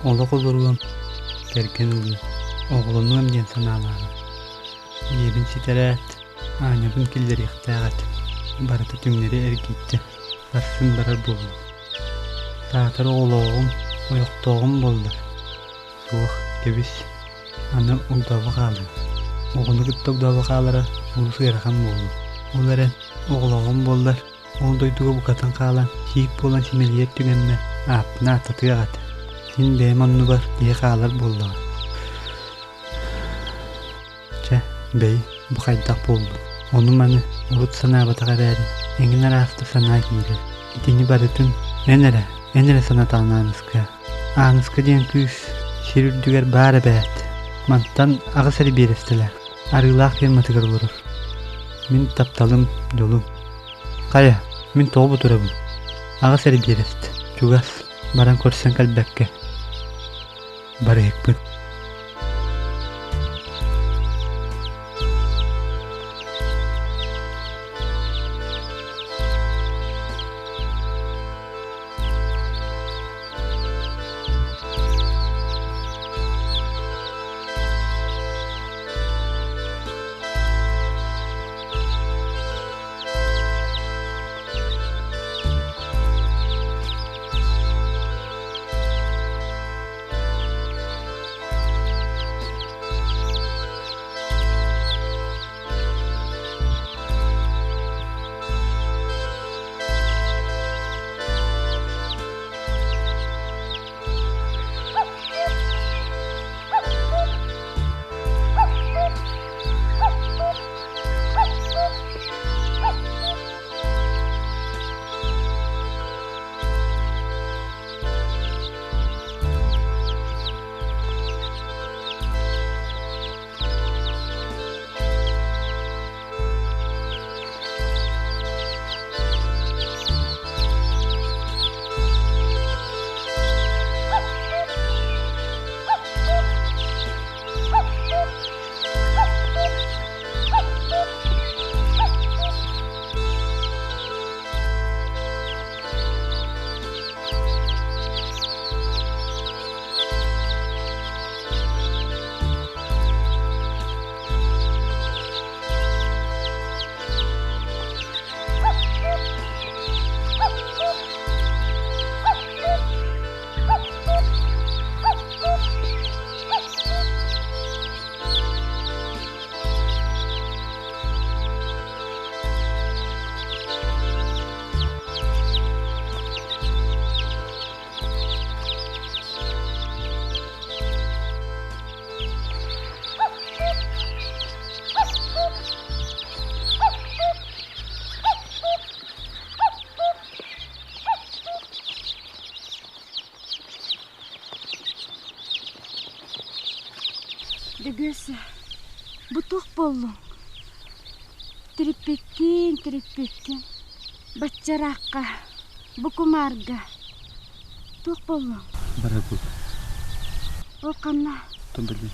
Олох олоруом, кэргэн ылыам, оҕолонуом диэн санаалааҕым. Ийэбин ситэрээт, Аанньабын киллэриэхтээх этим, барыта түҥнэри эргийдэ, сарсын барар буоллум. Саатар оҕолооҕум, ойохтооҕум буоллар. Суох, кэбис, аны огдообо хаалыам. Оҕону кытта огдообо хаалара олус ыарахан буолуо. Ол эрэн, оҕолооҕум буоллар, ол дойдуга букатын хаалан, сиик буолан симэлийэр түгэммэр ааппын ааттатыах этэ. Син бэйэм оннубар киһи хаалар буоллаҕа. Чэ, бэйи, бу хайдах буоллун? Ону-маны урут санаабатах эрээри, эҥин араастык санаа киирэр. Итини барытын эн эрэ, эн эрэ санатаҕын Ааныска. Ааныска диэн кыыс сир үрдүгэр баар эбээт. Мантан аҕыс эрэ биэрэстэлээх, Арыылаах ферматыгар олорор. Мин тапталым, дьолум. Хайа, мин тоҕо бу турабын? Аҕыс эрэ биэрэстэ, чугас, баран көрсөн кэлбэккэ. Барыһыкпын. Дөгүөсэ, бу туох буоллуҥ? Тириппиккин, тириппиккин, баччараахха, бу кумаарга туох буоллуҥ? Барабыт. Ол ханна? Тобулин.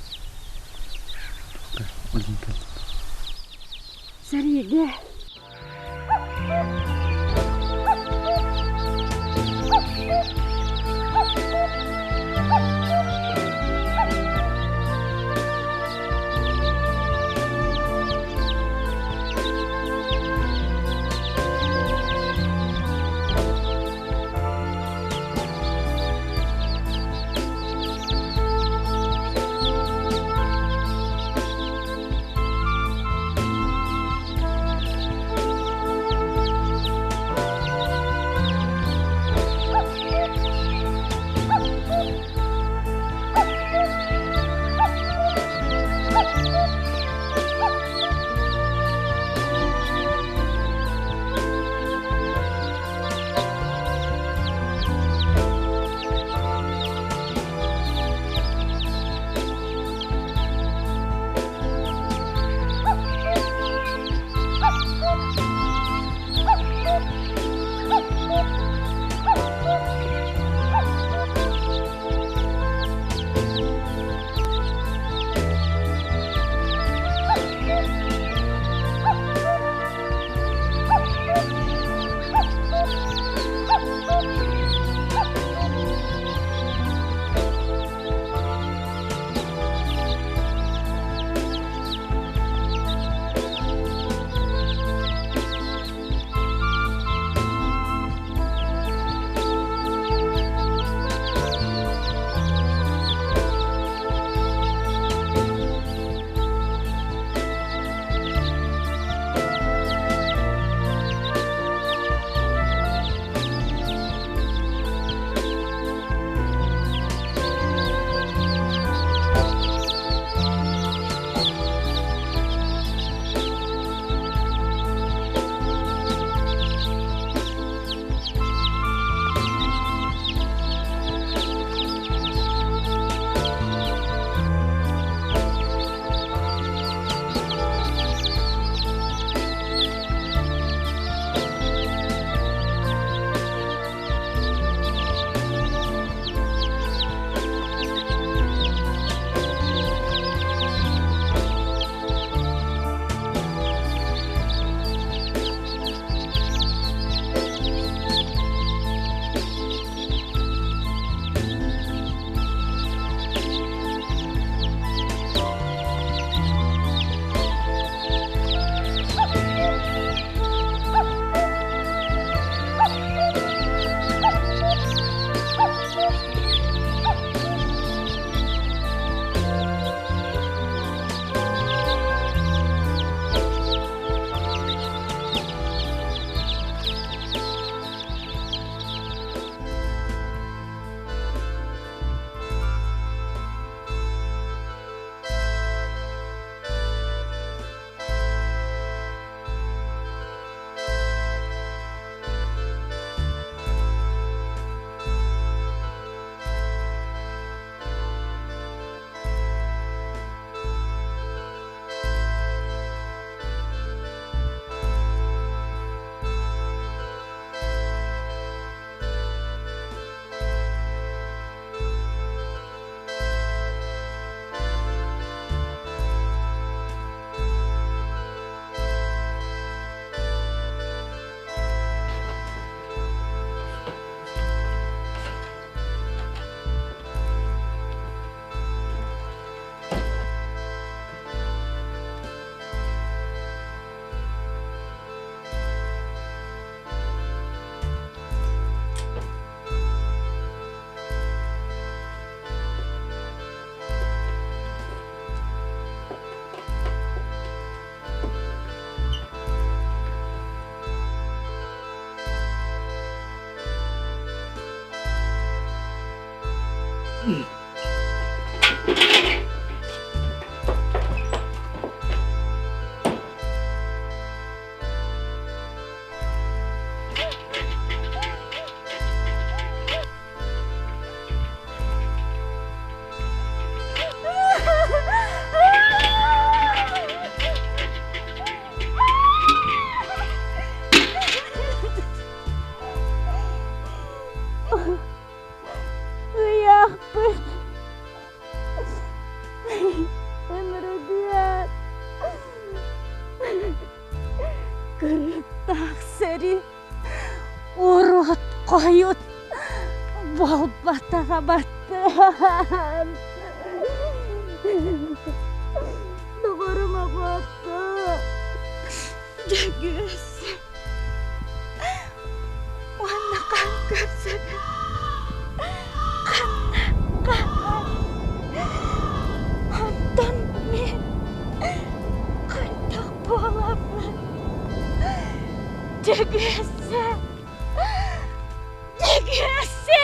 Олин кэлдим. Сэриигэ. Ыйаахпыт ынырыгыат кырыктаах сэрии урут хойут буолбатаҕа баттаан доҕорум оҕото Дьөгүөс уонна хаан көрсөбүн ханна хаһан онтон мин хайдах буолабын Дьөгүөссэ Дьөгүөссэ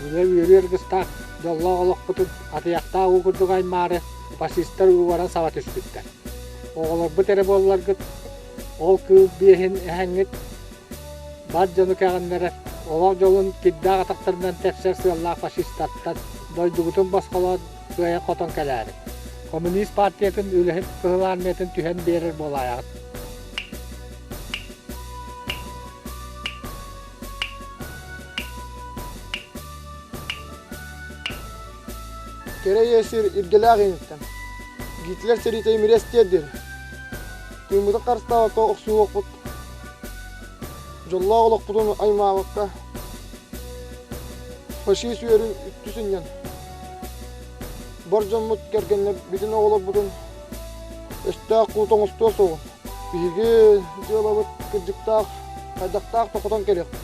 Үлэ үөрүү аргыстаах дьоллоох олохпутун атыйахтаах уу курдук аймаары фашистар ууран саба түспүттэр. Оҕолорбут эрэ буолларгыт, ол кыыл биэһин эһэҥҥит бар дьону кэҕиннэрэр, олох дьолун кирдээх атахтарынан тэпсэр сыаллаах фашистартан дойдубутун босхолоон кыайан-хотон кэлээри. Коммунист партиятын үлэһит Кыһыл Армиятын түһэн биэрэр буолаайаҕыт. Кэрэ ийэ сир илгэлээх ииниттэн Гитлер сэриитэ имири эстиэр диэри тыыммытын харыстаабакка охсуһуохпут, дьоллоох олохпутун аймаабакка фашист үөрүн үттү сынньан бар дьоммут кэргэннэр бүтүн оҕолорбутун өстөөх куут оҥостуо суоҕун биһиги дьыалабыт кырдьыктаах хайдахтаах да хотон кэлиэхпит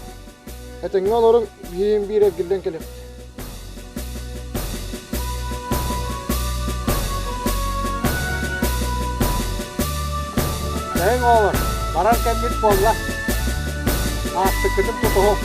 этэҥҥэ олоруҥ биһиги биир эргиллэн кэлиэхпит. Тэҥ оҕолор, барар кэмҥит буолла. Аартыккытын тутуһуҥ.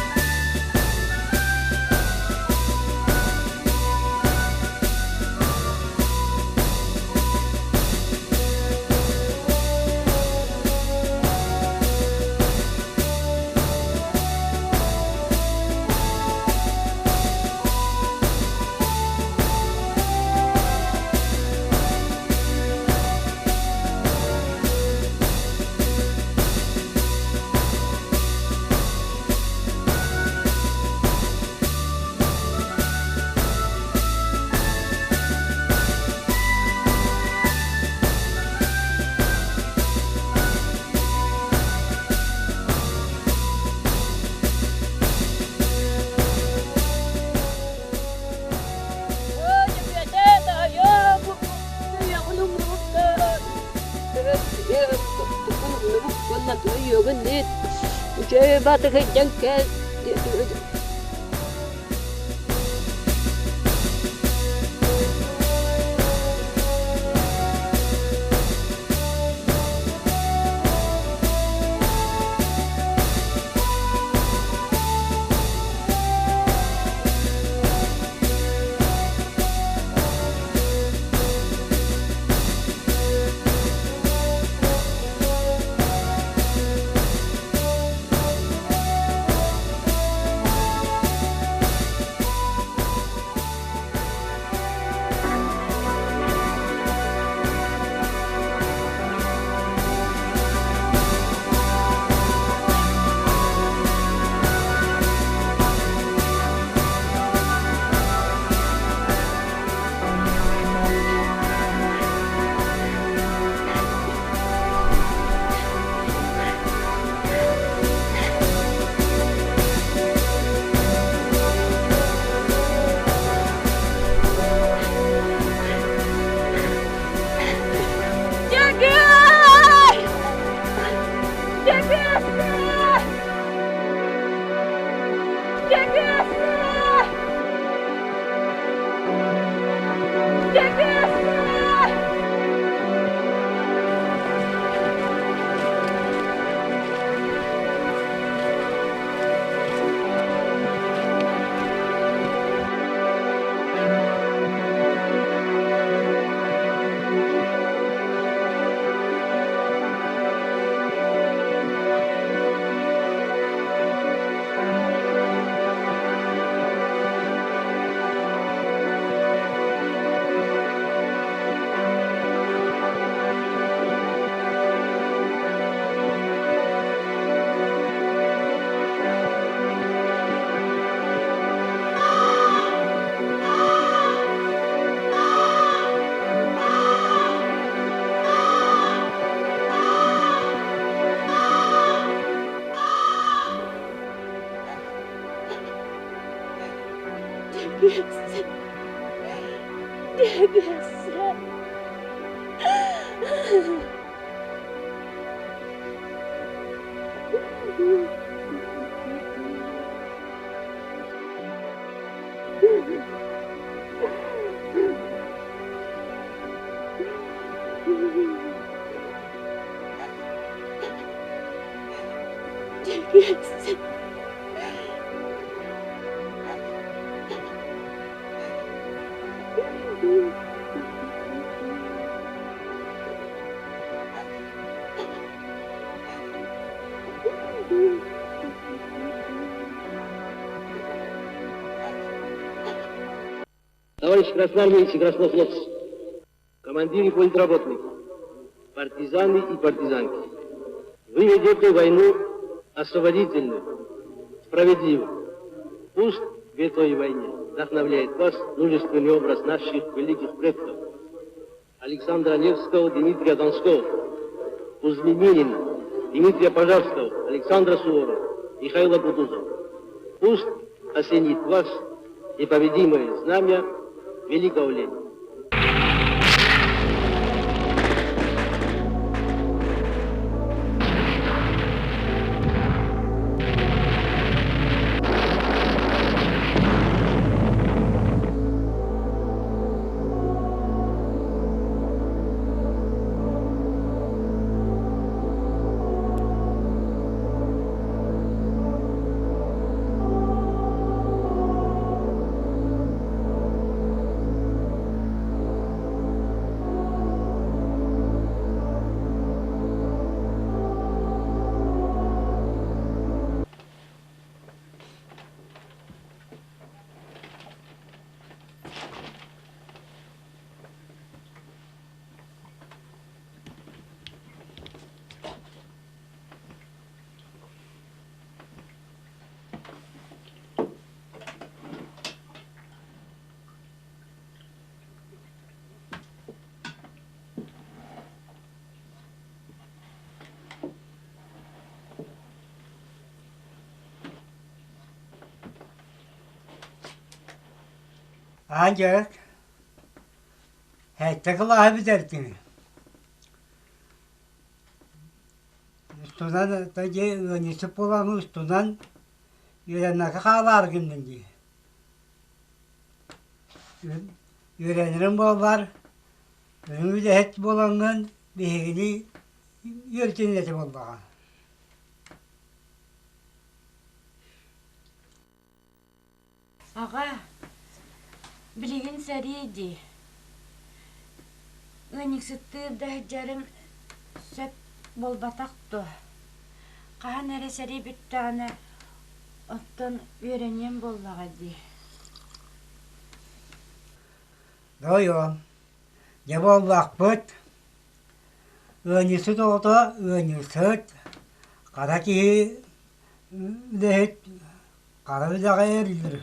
Матвейыгын ыыт, үчүгэй батыгыйдан кэл Дьөгүөр! Дьөгүөссэ! Дьөгүөссэ! Дьөгүөссэ! Дьөгүөссэ! Дьөгүөссэ! Дьөгүөссэ! Товарищ красноармейцы, краснофлотцы, командиры политработники, партизаны и партизанки, вы ведете войну освободительную, справедливую. Пусть в этой войне вдохновляет вас мужественный образ наших великих предков Александра Невского, Дмитрия Донского, Кузьмы Минина, Дмитрия Пожарского, Александра Суворова, Михаила Кутузова. Пусть осенит вас непобедимое знамя великого Ленина. Аан дьарык Сэттэ кылааһы бүтэрдим. Устунан дьэ ыанньыксыт буолан устунан үөрэннэххэ хаалаары гынным дии. Үөрэнэрим буоллар, үрүҥ үлэһит буолаҥҥын биһигини үөрдүн этэ буоллаҕа. Аҕа, билигин сэрии дии. Ыанньыксыттыыр да сылдьарым сөп буолбатах дуо? Хаһан эрэ сэрии бүттэҕинэ, оттон үөрэниэм буоллаҕа дии. Дойуом, дьэ буоллахпыт. Ыанньыксыт оҕото ыанньыксыт, хара киһи үлэһит Хара үлэҕэ эриллэр.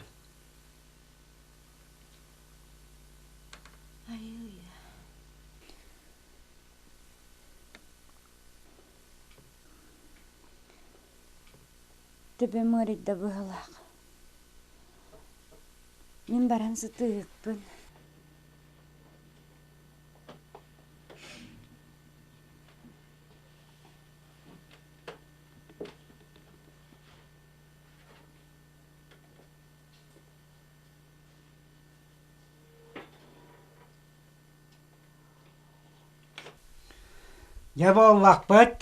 Төбөм ыарыйда быһыылаах. Мин баран сытыыһыкпын. Дьэ буоллахпыт.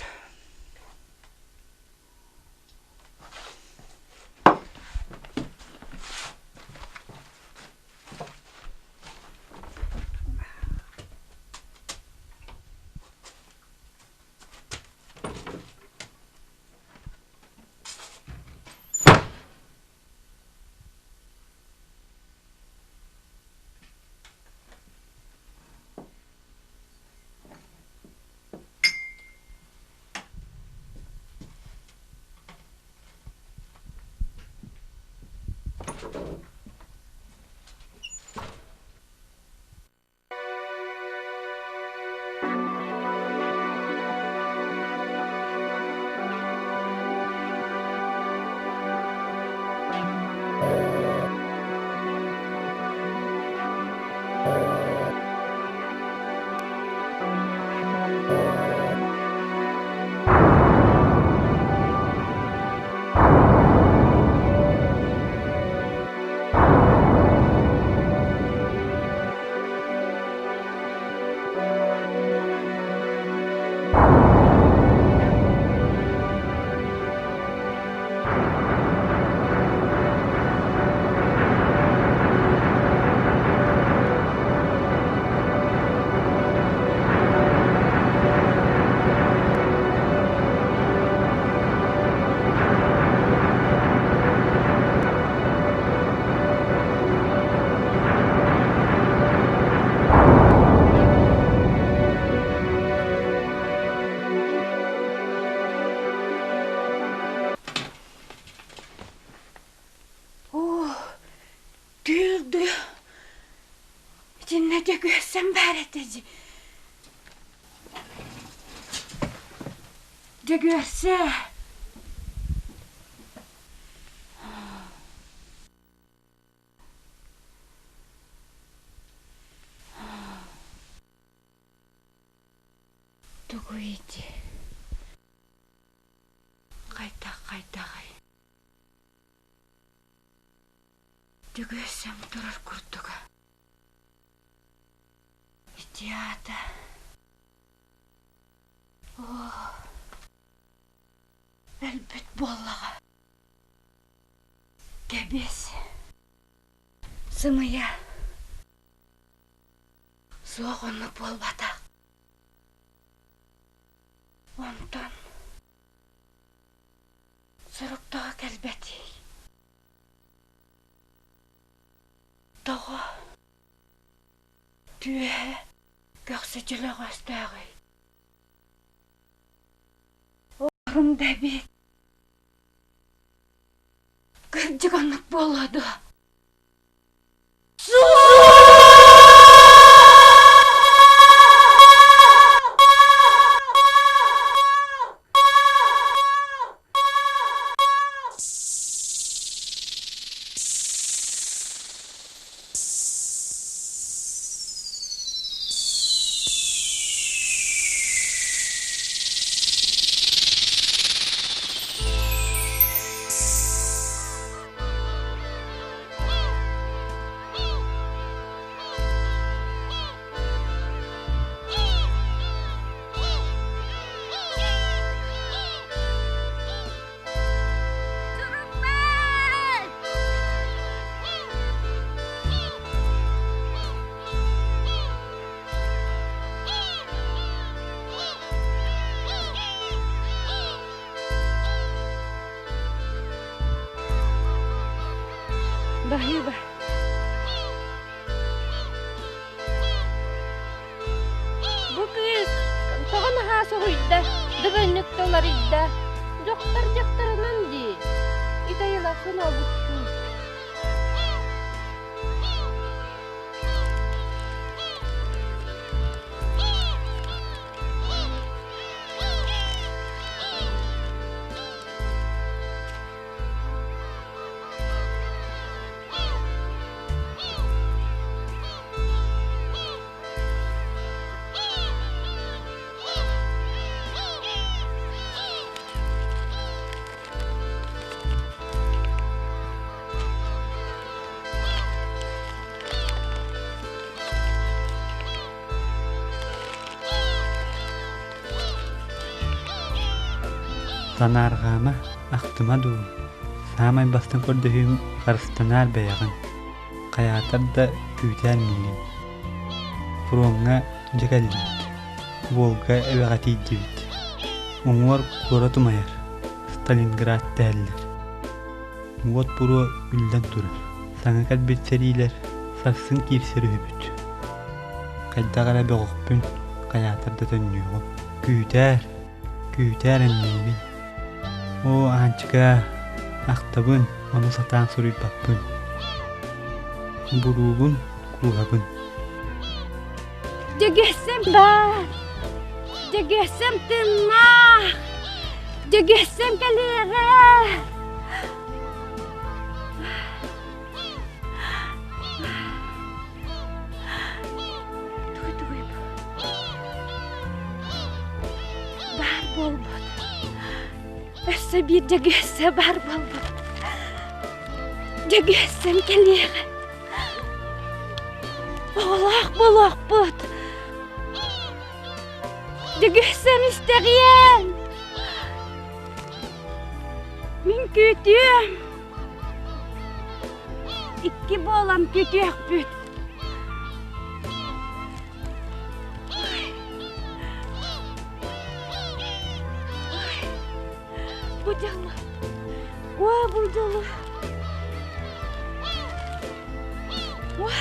Оо, түүл дуу, итиннэ дьөгүөссэм баар этэ дии. Дьөгүөрсэ! Тугуй ити? Хайдах хайдаҕый? Дьөгүөссэм турар курдуга. Ити аата Оо, өлбүт буоллаҕа. Кэбис. Сымыйа. Суох оннук буолбатах. Онтон сурук тоҕо кэлбэтий? Тоҕо? Түөһэ көхсө дьөлөҕөстөөҕүй? Оҕом да эбит. Кырдьык оннук буолуо дуо? Баһыыба. Бу кыыс тоҕо наһаа соһуйда, дөбөннүк да уларыйда. Дьахтар дьахтарынан дии. Итайылахсын олуттуу. Санаарҕаама, ахтыма дуу, саамай бастыҥ көрдөһүүм харыстанаар бэйэҕин, хайаатар да күүтээр миигин. Фроҥҥа дьэ кэллибит, Волга эбэҕэ тиийдибит. Уҥуор куорат умайар, Сталинград дэһэллэр. Уот буруо үллэн турар, саҥа кэлбит сэриилэр сарсын киирсэр үһүбүт. Хайдах эрэ бөҕөхпүн, хайаатар да төннүөҕүм. Күүтээр, күүтээр эн миигин. Оо, Аанчыка, ахтабын, ону сатаан суруйбаппын. Буруубун, кууһабын. Дьөгүөссэм баар! Дьөгүөссэм тыыннаах! Дьөгүөссэм кэлиэҕэ! Тугуй-тугуй бу? Баар буолбут. Өссө биир Дьөгүөссэ баар буолбут. Дьөгүөссэм кэлиэҕэ. Оҕолоох буолуохпут. Дьөгүөссэм истэҕиэн. Мин күүтүөм. Икки буолан күүтүөхпүт. Бу дьолу. О, бу дьолу. Ой.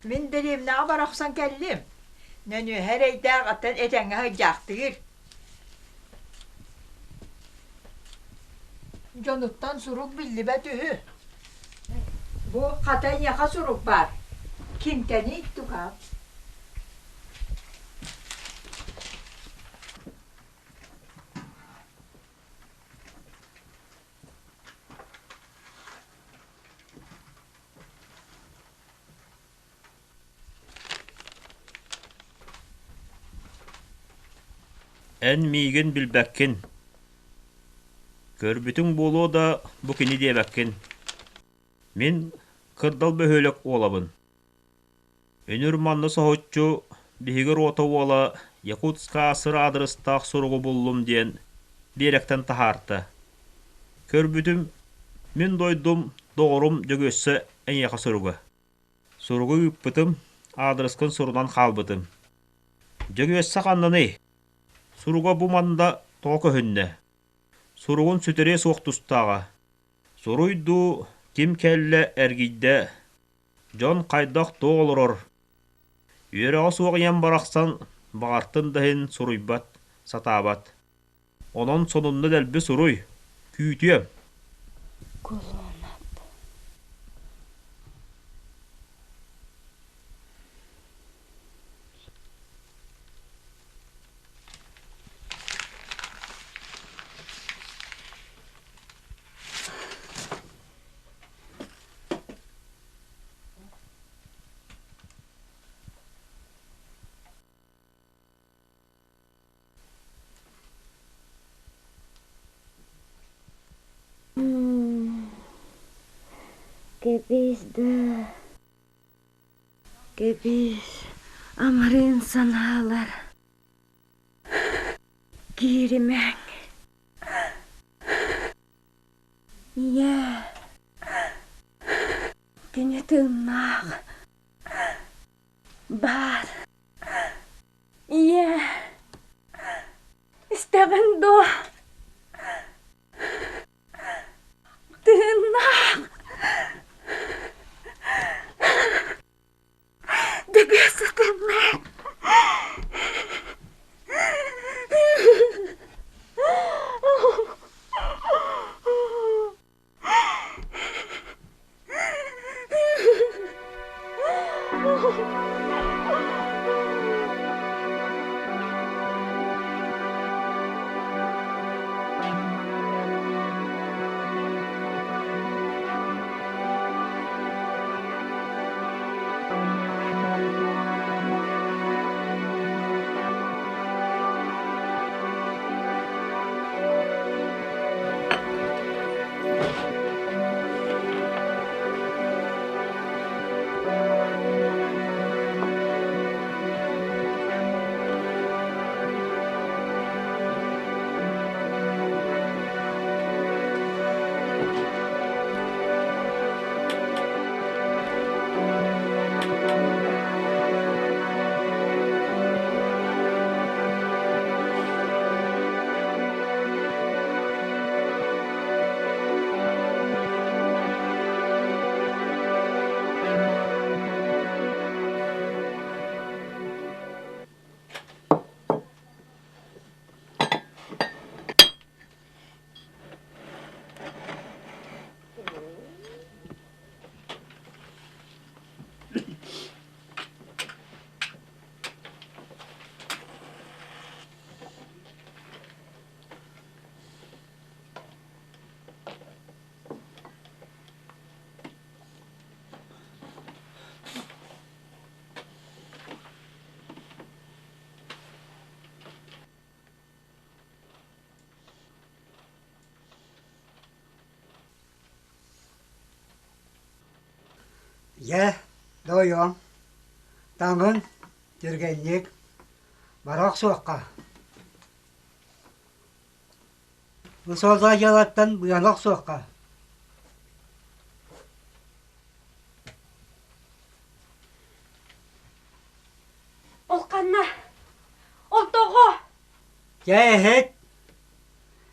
Мин дэриэбинэҕэ бара охсон кэллим. Нөнүөһэ эрэйдээх аттан этэҥҥэ сылдьаахтыыр. Дьонуттан сурук биллибэт үһү. Бу хата эйиэхэ сурук баар. Кимтэний тукаам? Эн миигин билбэккин, көрбүтүҥ буолуо да бу кини диэбэккин. Мин Кырдал бөһүөлэк уолабын. Үнүр манна соһуччу биһиги рота уола Якутска сыр аадырыстаах суругу буллум диэн биэрэктэн таһаарта. Көрбүтүм, мин дойдум, доҕорум Дьөгүөссэ эйиэхэ суруга. Суругу ыыппытым, аадырыскын сурунан хаалбытым. Дьөгүөссэ ханнаный? Суруга бу манна тоҕо көһүннэ? Суругун сүтэриэ суох тустааҕа. Суруй дуу, ким кэллэ, эргийдэ, дьон хайдах туох олорор? Үөрэҕэ суох ийэм барахсан Баҕартын да иһин суруйбат, сатаабат. Онон сонунна дэлби суруй, күүтүөм. Кулунап. Кэбис да, кэбис, амырыын санаалар кииримэҥ. Ийээ, кини тыыннаах Баар. Ийээ, истэҕин дуо? Тыыннаах. Дэгиэсэ тыыннаах. Дьэ, дойуом, таҥын түргэнник бара охсуохха. Бу суолга дьыалаттан быана охсуохха. Ол ханна? Ол тоҕо? Дьэ иһит,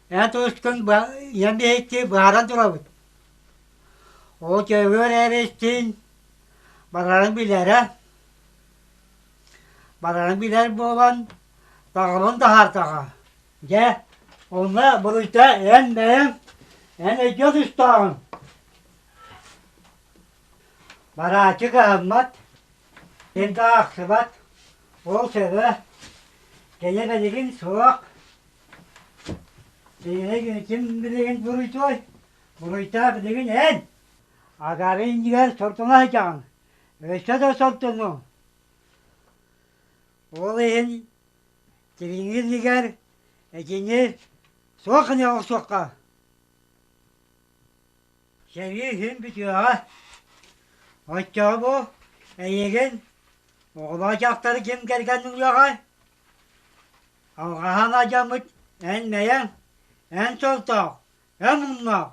эн тускун ийэм биһикки быһааран турабыт. Ол көбүөр эристиин барарын билэрэ. Барарын билэр буолан таҕылын таһаартаҕа. Дьэ, онно буруйда эн бэйэҥ, эн өйдүөх тустааҕыҥ. Барааччы кыһаммат, ким да аахсыбат, ол сөбө, кини билигин суох. Кинини ким билигин буруйдуой? Буруйдаа билигин эн! Агаары иннигэр сордоно сылдьаҕын, өссө да сордонуоҥ. Ол иһин тириҥ иннигэр итини суох гына охсуохха. Сэрии иһин бүтүөҕэ. Оччоҕо бу эйигин оҕолоох дьахтары ким кэргэн ылыаҕай? Алҕаһан алдьаммыт эн бэйэҥ, эн сордоох, эн муҥнаах.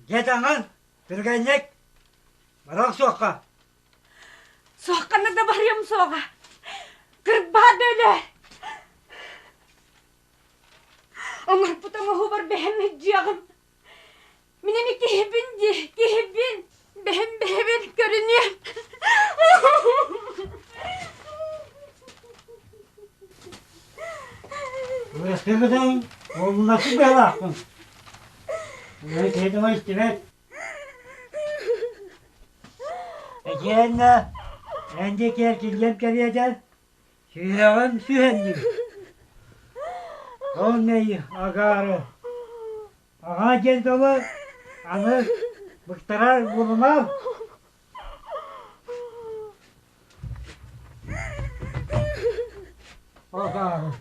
Дьэ таҥан, түргэнник, бара охсуохха. Суоххана да барыам суоҕа. Кырбаа да өлөөр. Оҥорбут оҥоһуубар бэһэм илдьиэҕим. Мин эми киһибин дии, киһибин. Бэһэм бэһэбин көрүнүөм. Аныгытын уолунасык быһалаахпын. Киһи истибэт. Эдьиэннэ эн диэки эргиллэн кэриэтэ сүһэҕин сүһэнним. Ол мэйи агаары аҕаа диэн тылы аны быктарар буолумаар. Агаары.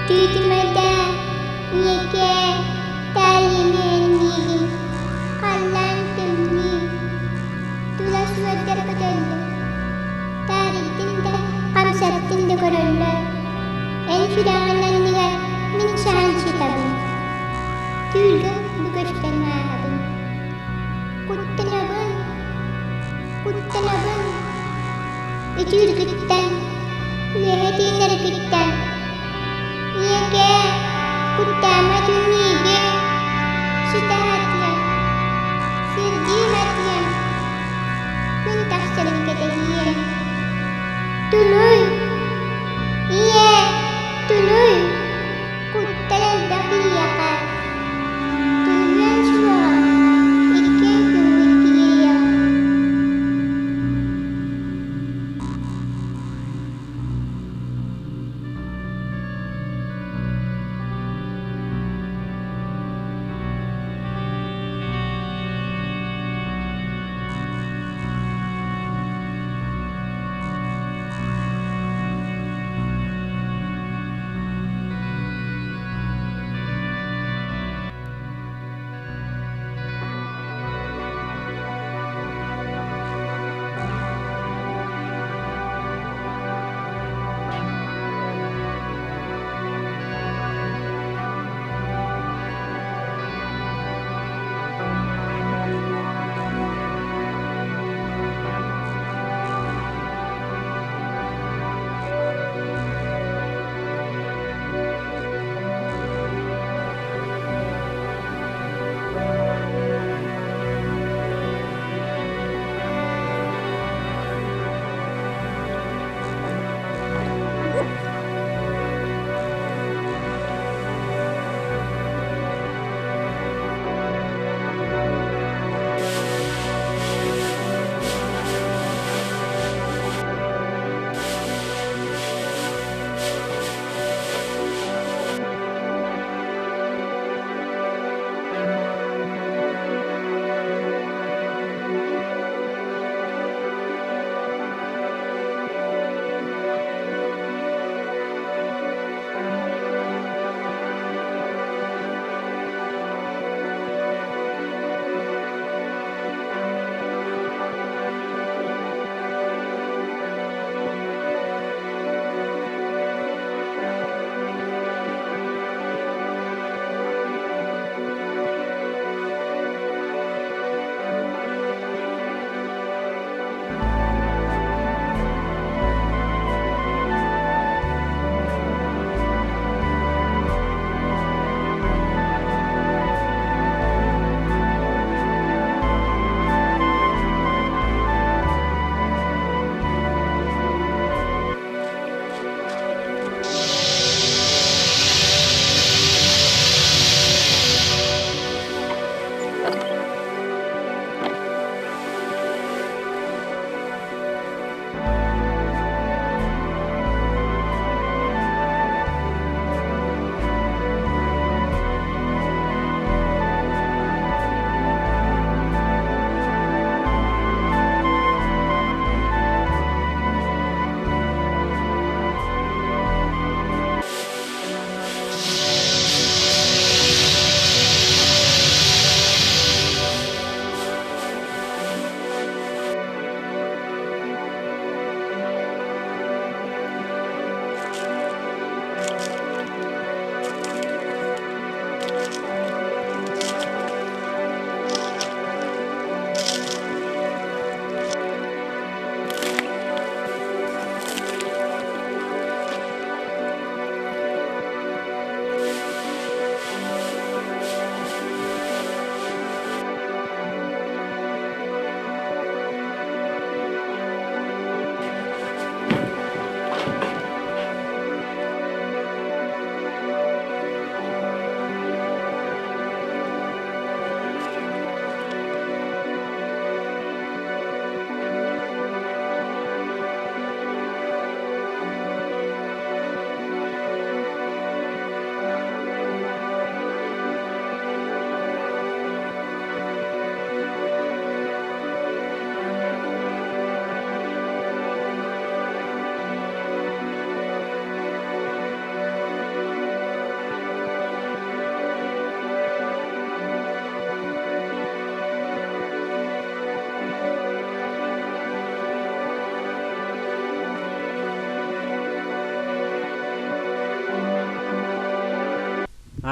Тиитимэдэ, ийэкээ, таалимиэн диигин, халлаан тымныы, тула суордар көтөллөр, таарыйдын да, хамсаттын да көрөллөр. Эн сүрэҕин анныгар мин саһан сытабын, түүлгэ бу көстөн ааһабын. Куттанабын, куттанабын, итииргиттэн, үөһэ тиинэргиттэн. Ийэкээ, куттаама түннүүгэ, ситэ хатыам, сирдии хатыам, күн тахсарын кэтэһиэм. Тулуй, ийээ, тулуй, куттал элбэх киһиэхэ. Тулуйуон суоҕа, иккиэн күммүт киириэҕэ.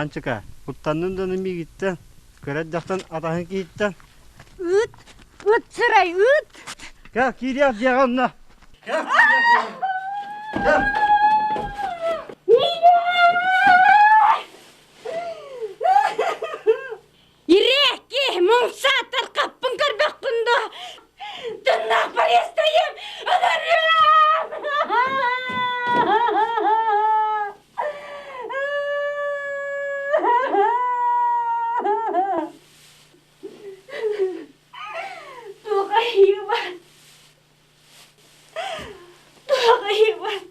Аанчыка, куттаннын да миигиттэн, кыра эрдэхтэн атаһын киһиттэн. Ыт, ыт сырай, ыт! Кэл, киириэх дьиэҕэ онно. Кэл, киириэх Кэл. Ирэки, муҥсааттар хаппын көрбөххүн дуо? Тыннаах полиэстайым, ынырыам! Туохайыбан, туохайыбан.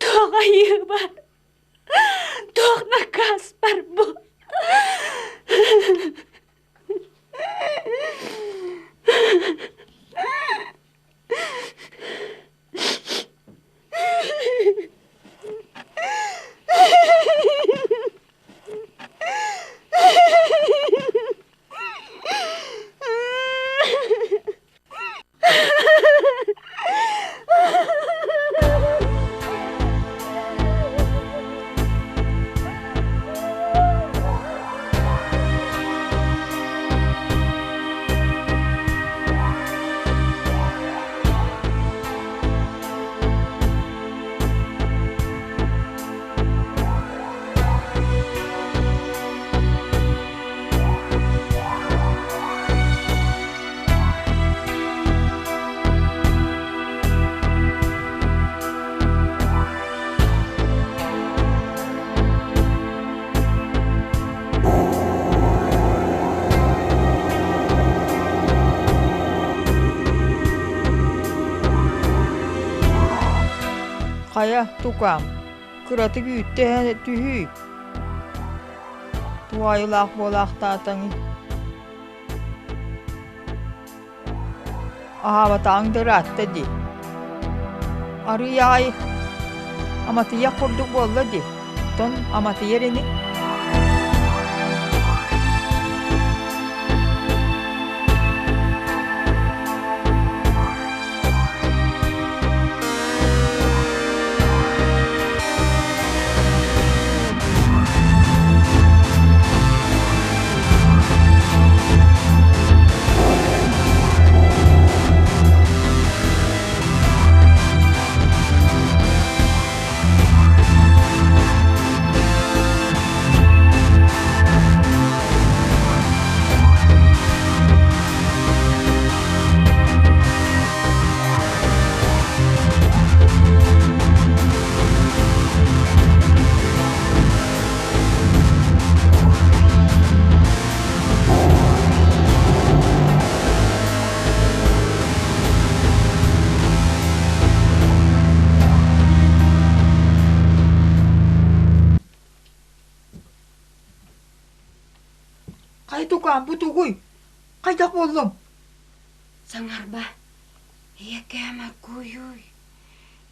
Туох айыыбар, туох накааспар бу? Хайа, тукаам, кыратык үүттэ түһүй. Туһаайылаах буолаахтаатаҥый. Аһаабатаҕыҥ да ыраатта дии. Арыый аҕай аматыйах курдук буолла дии. Оттон аматыйар ини. Хайа тукаам, бу тугуй? Хайдах буоллуҥ? Саҥарба, ийэкээм аргуйуй,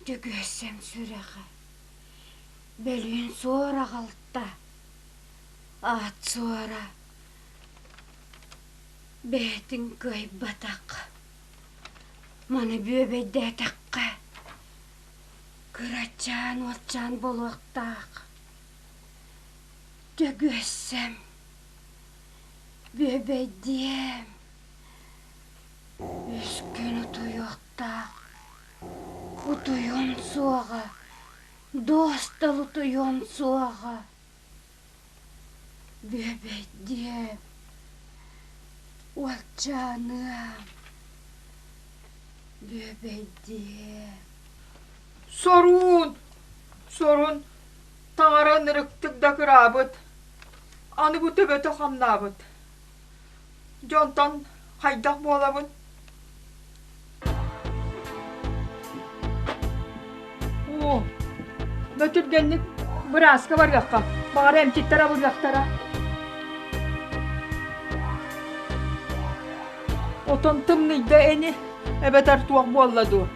дьөгүөссэм сүрэҕэ. Бөлүүн суор аҕалта, аат суора, бэйэтин кыайбатах. Маны бүөбэйдээтэххэ, кырачаан уолчаан буолуохтаах. Дьөгүөссэм, бүөбэйдиэм, үс күн утуйуохтаах, утуйуом суоҕа Дуостал утуйуом суоҕа, бүөбэйдиэм, уолчааныам, бүөбэйдиэм. Соруун, сорун, таҥара ынырыктык да кыраабыт, аны бу төбөтө хамнаабыт. Дьонтон хайдах буолабын? Оо, бөтүргэнник бырааска барыахха, баҕар эмчиттэр абырыахтара. Отон тымныйда ини, эбэтэр туох буолла дуу?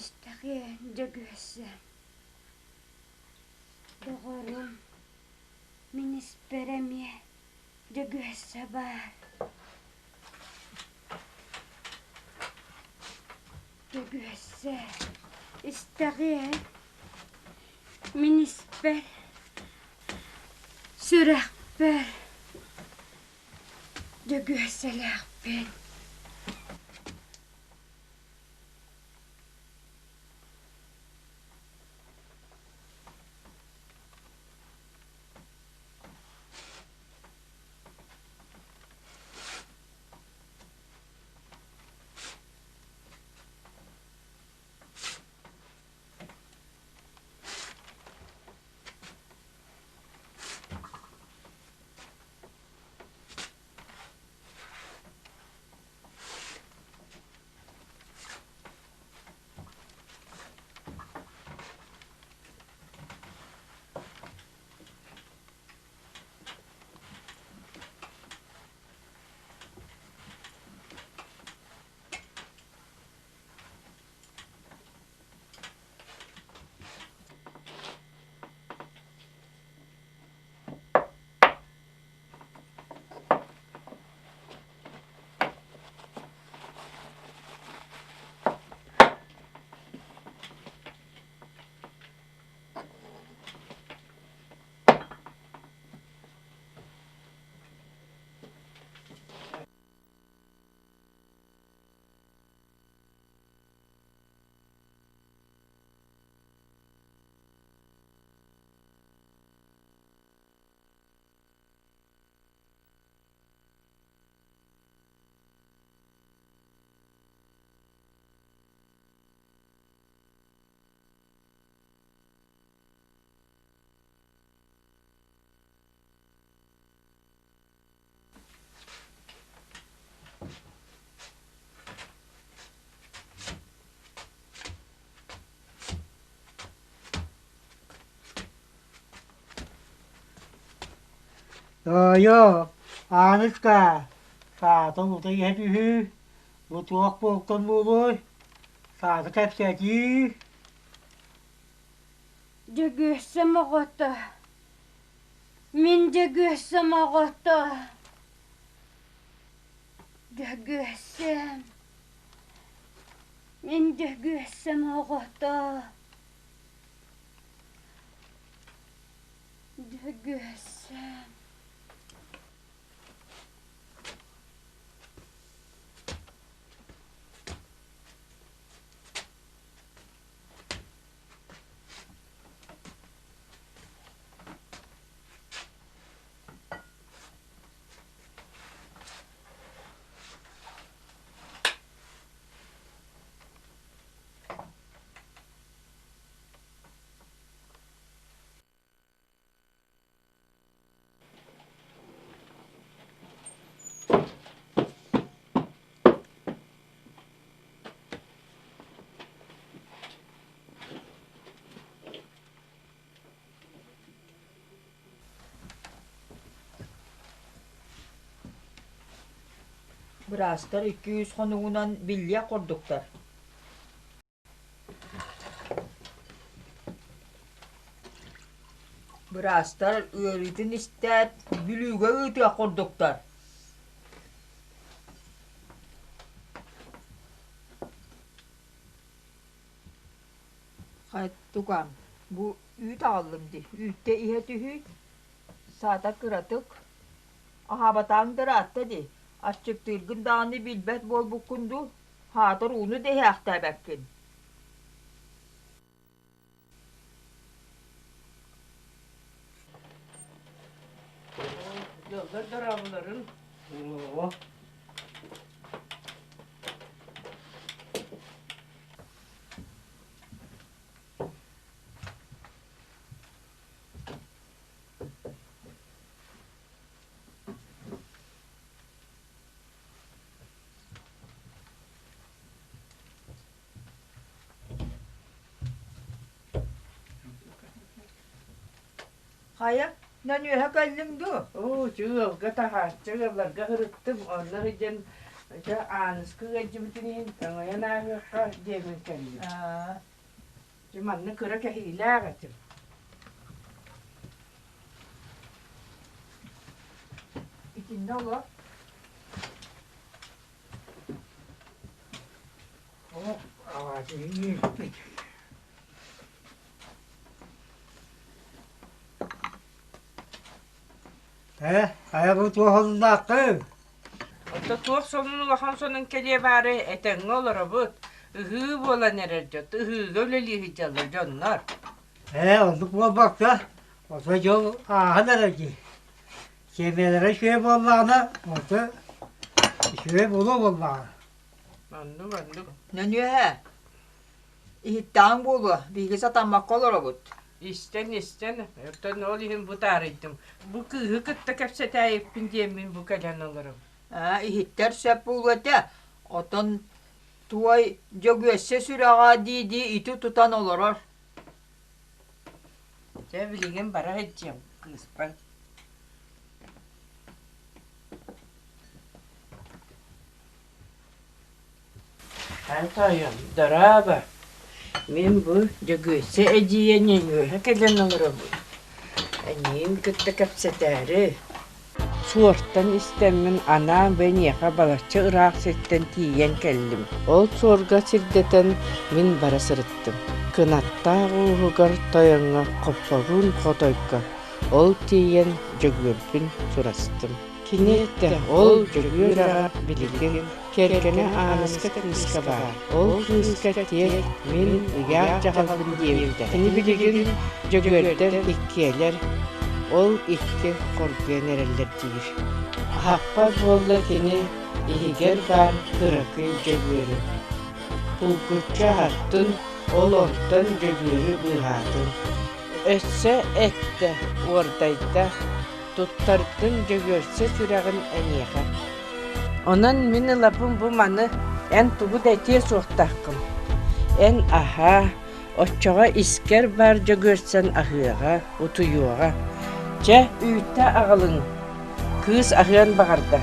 Истэҕиэн Дьөгүөссэ, доҕорум, мин испэр эмиэ Дьөгүөссэ баар. Дьөгүөссэ, истэҕиэн, мин испэр, сүрэхпэр Дьөгүөссэлээхпин. Тоойуо, Ааныска, саатан утуй иһэ түһүү, бу туох буолтун буолуой, сааты кэпсэтии Дьөгүөссэм оҕото, мин Дьөгүөссэм оҕото, Дьөгүөссэм, мин Дьөгүөссэм оҕото, Дьөгүөссэм. Быраастар икки-үс хонугунан биллиэх курдуктар. Быраастар ыарыытын истээт, Бүлүүгэ ыытыах курдуктар. Тукаам, бу үүт аҕаллым дии, үүттэ иһэ түһүй, саата кыратык, аһаабатааҥ да ыраатта дии, аччыктыыргын даҕаны билбэт буолбуккун дуу, Хаатыр ууну да иһээхтээбэккин Дьоллор дорооболорун. Хайа, нөнүөһэ кэллиҥ дуу? Оо, чыылга таһааччы ыалларга сырыттым, онно сылдьан Ити Ааныскы ыалдьыбытын иһин өҥөйөн ааһыахха диэммин кэллим. Дьэ манна кыра кэһиилээх этим. Итиннэ олор. Оо, аҕатыйыппыт. Ээ, хайа бу туох олуннааххын? Оттон туох сонун улахан сонун кэлиэ баары этэҥҥэ олоробут. Ыһыы буолан эрэр дьон, ыһыыга үлэлии сылдьаллар дьоннор. Ээ, оннук буолбакка, ото дьол ааһан эрэр дии. Сиэмэлэрэ үчүгэй буоллаҕына, ото үчүгэй буолуо буоллаҕа. Оннук, оннук. Нөнүөһэ, иһиттэҕиҥ буолуо, биһиги сатаммакка олоробут. Истэн, истэн, оттон ол иһин бу таарыйдым. Бу кыыһы кытта кэпсэтээйиппин диэммин бу кэлэн олоробун. Аа, иһиттэр сөп буолуо этэ. Отон туой Дьөгүөссэ сүрэҕэ дии-дии ити тутан олорор. Дьэ, билигин бара сылдьыам кыыспар. Тоойуом, дорообо! Мин бу Дьөгүөссэ эдьиийэ ньөҥүөһэ кэлэн олоробун. Эйигин кытта кэпсэтээри. Суортан истэммин анаан бу эйиэхэ балачча ыраах сиртэн тиийэн кэллим. Ол суорга сирдэтэн мин бара сырыттым. Кынаттаах ууһугар тойоҥҥо Хоппоруун хотойго ол тиийэн Дьөгүөрбүн сурастым. Кини эттэ, ол Дьөгүөр аҕа билигин кэргэнэ Ааныска кыыска баар. Ол кыыска тиэт мин ыйаах дьаһалбын диэбитэ. Кини билигин Дьөгүөрдэр иккиэлэр, ол икки хоргуйан эрэллэр диир. Аһаппат буолла кини иһигэр баар кыракый Дьөгүөрү. Булгуччу аһаттын, ол онтон Дьөгүөрү быыһаатын. Өссө эттэ, уордайда, туттардын Дьөгүөрсэ сүрэҕин эйиэхэ. Онон мин ылабын бу маны эн тугу да этиэ суохтааххын. Эн аһаа, оччоҕо искэр баар Дьөгүөрсэн аһыаҕа, утуйуоҕа. Чэ, үүттэ аҕалыҥ, кыыс аһыан баҕарда.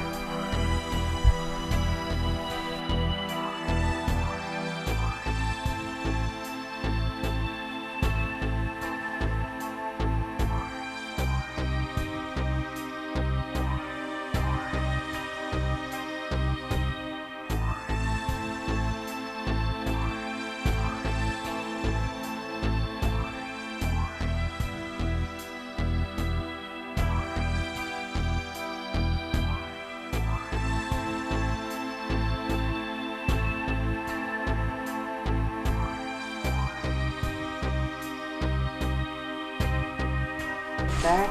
Так,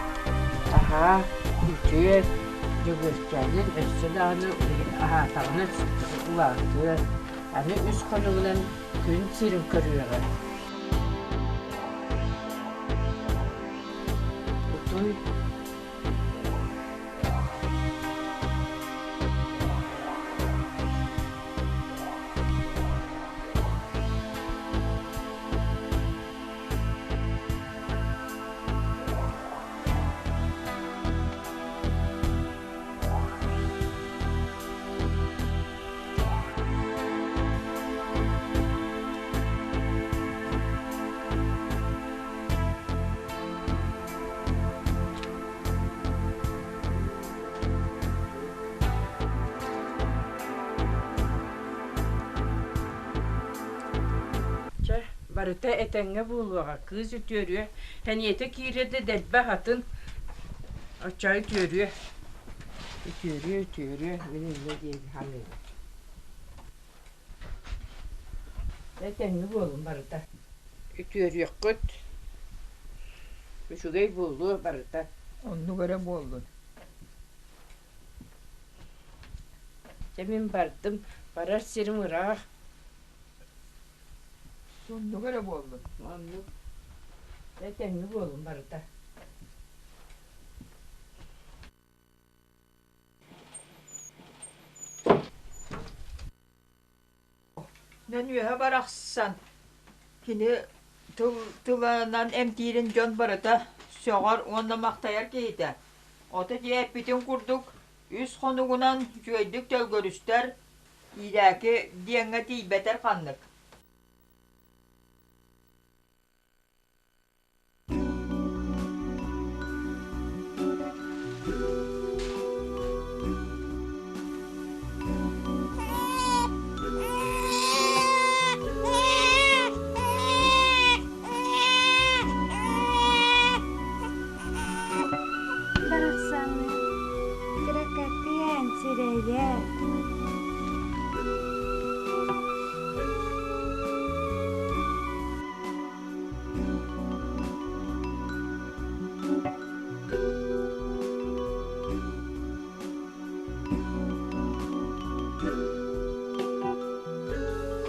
аһаа, үтүө, Дьөгүөрчээнин өссө даҕаны аһаатаҕына улаатыа, аны үс хонугунан күн сирин көрүөҕэ. Утуй Чэ, барыта этэҥҥэ буолуоҕа, кыыс үтүөрүө, сэниэтэ киирэ да дэлбэх атын, оччоо үтүөрүө. Үтүөрүө, үтүөрүө, мин инньэ диэн саныыбын. Этэҥҥэ буолун барыта. Үтүөрүөххүт, үчүгэй буолуо барыта. Оннук эрэ буоллун. Дьэ мин бардым, барар сирим ыраах. Оннук эрэ буоллун. Оннук. Этэҥҥэ буолун барыта. Нөнүөһэ барахсан кини тыл тылынан эмтиирин дьон барыта сөҕөр уонна махтайар киһитэ. Ото дьиэ эппитин курдук үс хонугунан үчүгэйдик төлгөрүстэр. Иирээки диэҥҥэ тиийбэтэр ханнык. Барахсаны кыракатыан сирэйэ.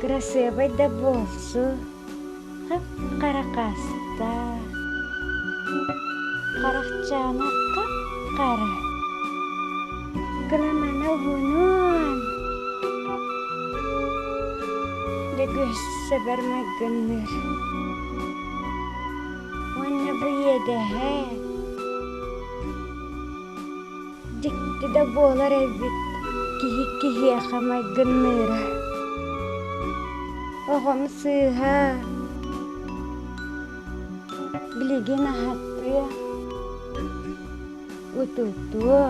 Кырасыабай да буолсу, хап-хара хаастаах, харахчаана хап-хара, кыламана уһунуон, Дьөгүөссэбэр майгынныыр уонна бу иэдэһэ Дьикти да буолар эбит киһи киһиэхэ майгынныыра. Оҕом сыыһа билигин аһатыа, утутуо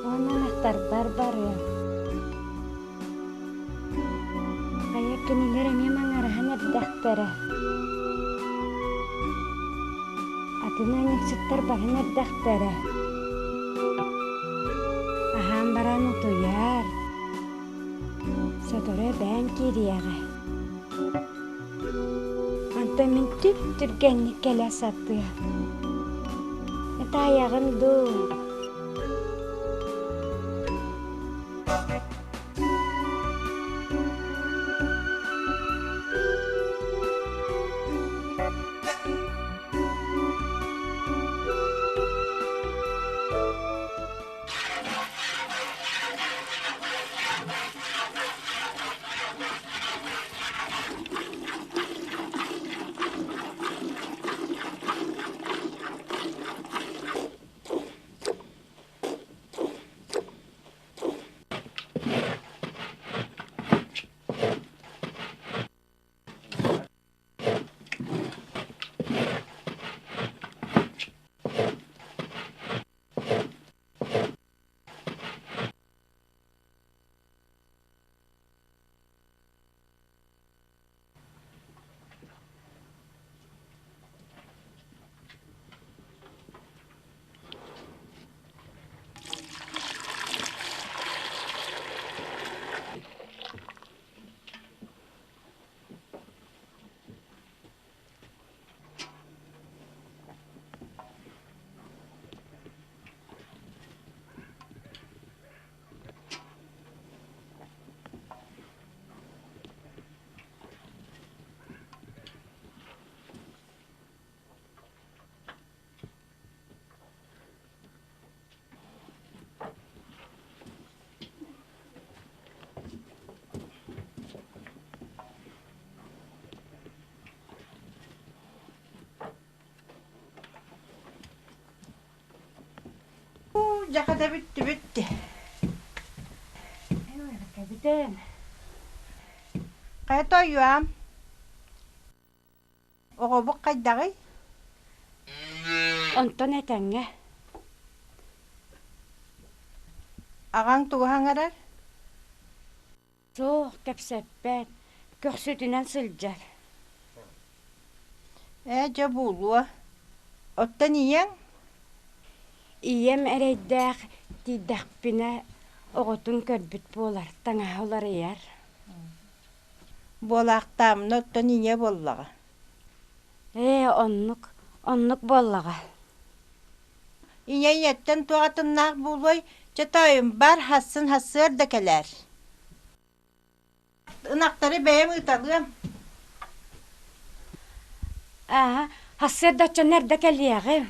уонна ынахтарбар барыам. Хайа кинилэр эмиэ маҥараһан эрдэхтэрэ. Атын ыанньыксыттар баран эрдэхтэрэ. Аһаан баран утуйар. Сотору эбээн киириэҕэ. Онтон мин түп-түргэнник кэлэ сатыам. Ытаайаҕын дуу? Дьахата бүттүбүт. Кэбитэн. Хайа тоойуом? Оҕобут хайдаҕый? Онтон этэҥҥэ. Аҕаҥ тугу саҥарар? Суох, кэпсэппэт, көхсүтүнэн сылдьар. Ээ, дьэ буолуо. Оттон ийэҥ? Ийэм эрэйдээх тиийдэхпинэ оҕотун көрбүт буолар, таҥаһа уларыйар. Буолаахтаамына оттон ийэ буоллаҕа. Ээ, оннук, оннук буоллаҕа. Ийэ ийэттэн туох атыннаах буолуой, чэ тоойум бар, хассын хасыар да кэлээр. Ынахтары бэйэм ыыталыам. Аа, хасыар да оччону эрдэ кэлиэҕим.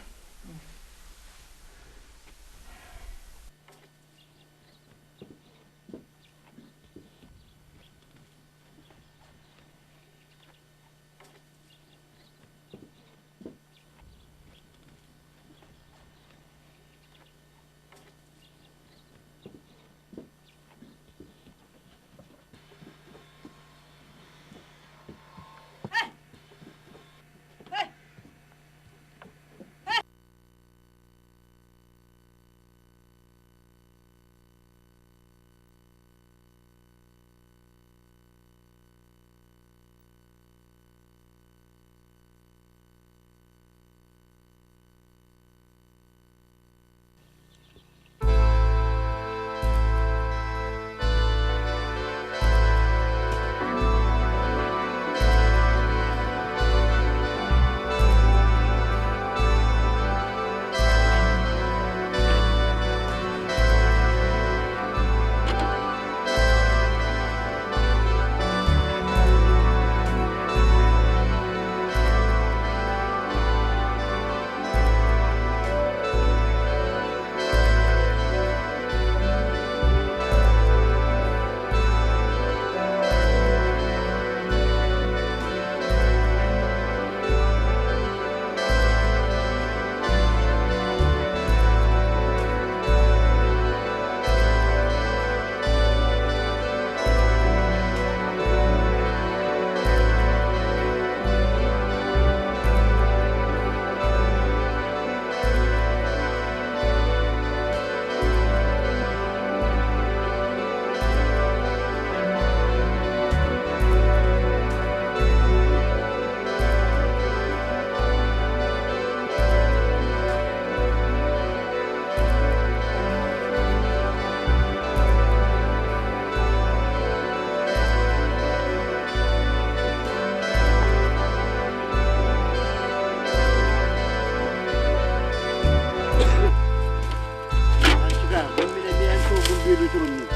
көрдүү туруннум.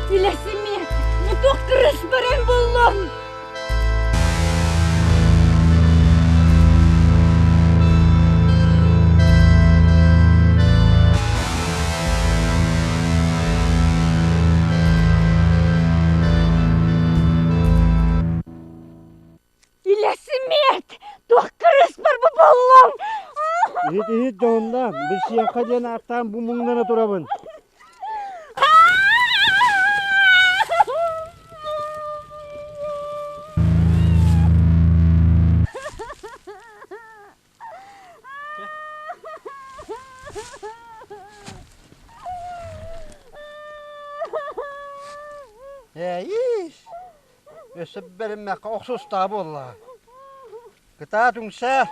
Илэсимиэ, бу туох кырыс баран буллуҥ? Илэсимиэт, туох кырыс бар бу буллуҥ? Иһит иһит дьоһуннаан, билсиэххэ диэн ааттаан бу муҥнана турабын. Ээйиис, өссө бэриммэккэ охсустаа буолла. Кытаат үҥсээ,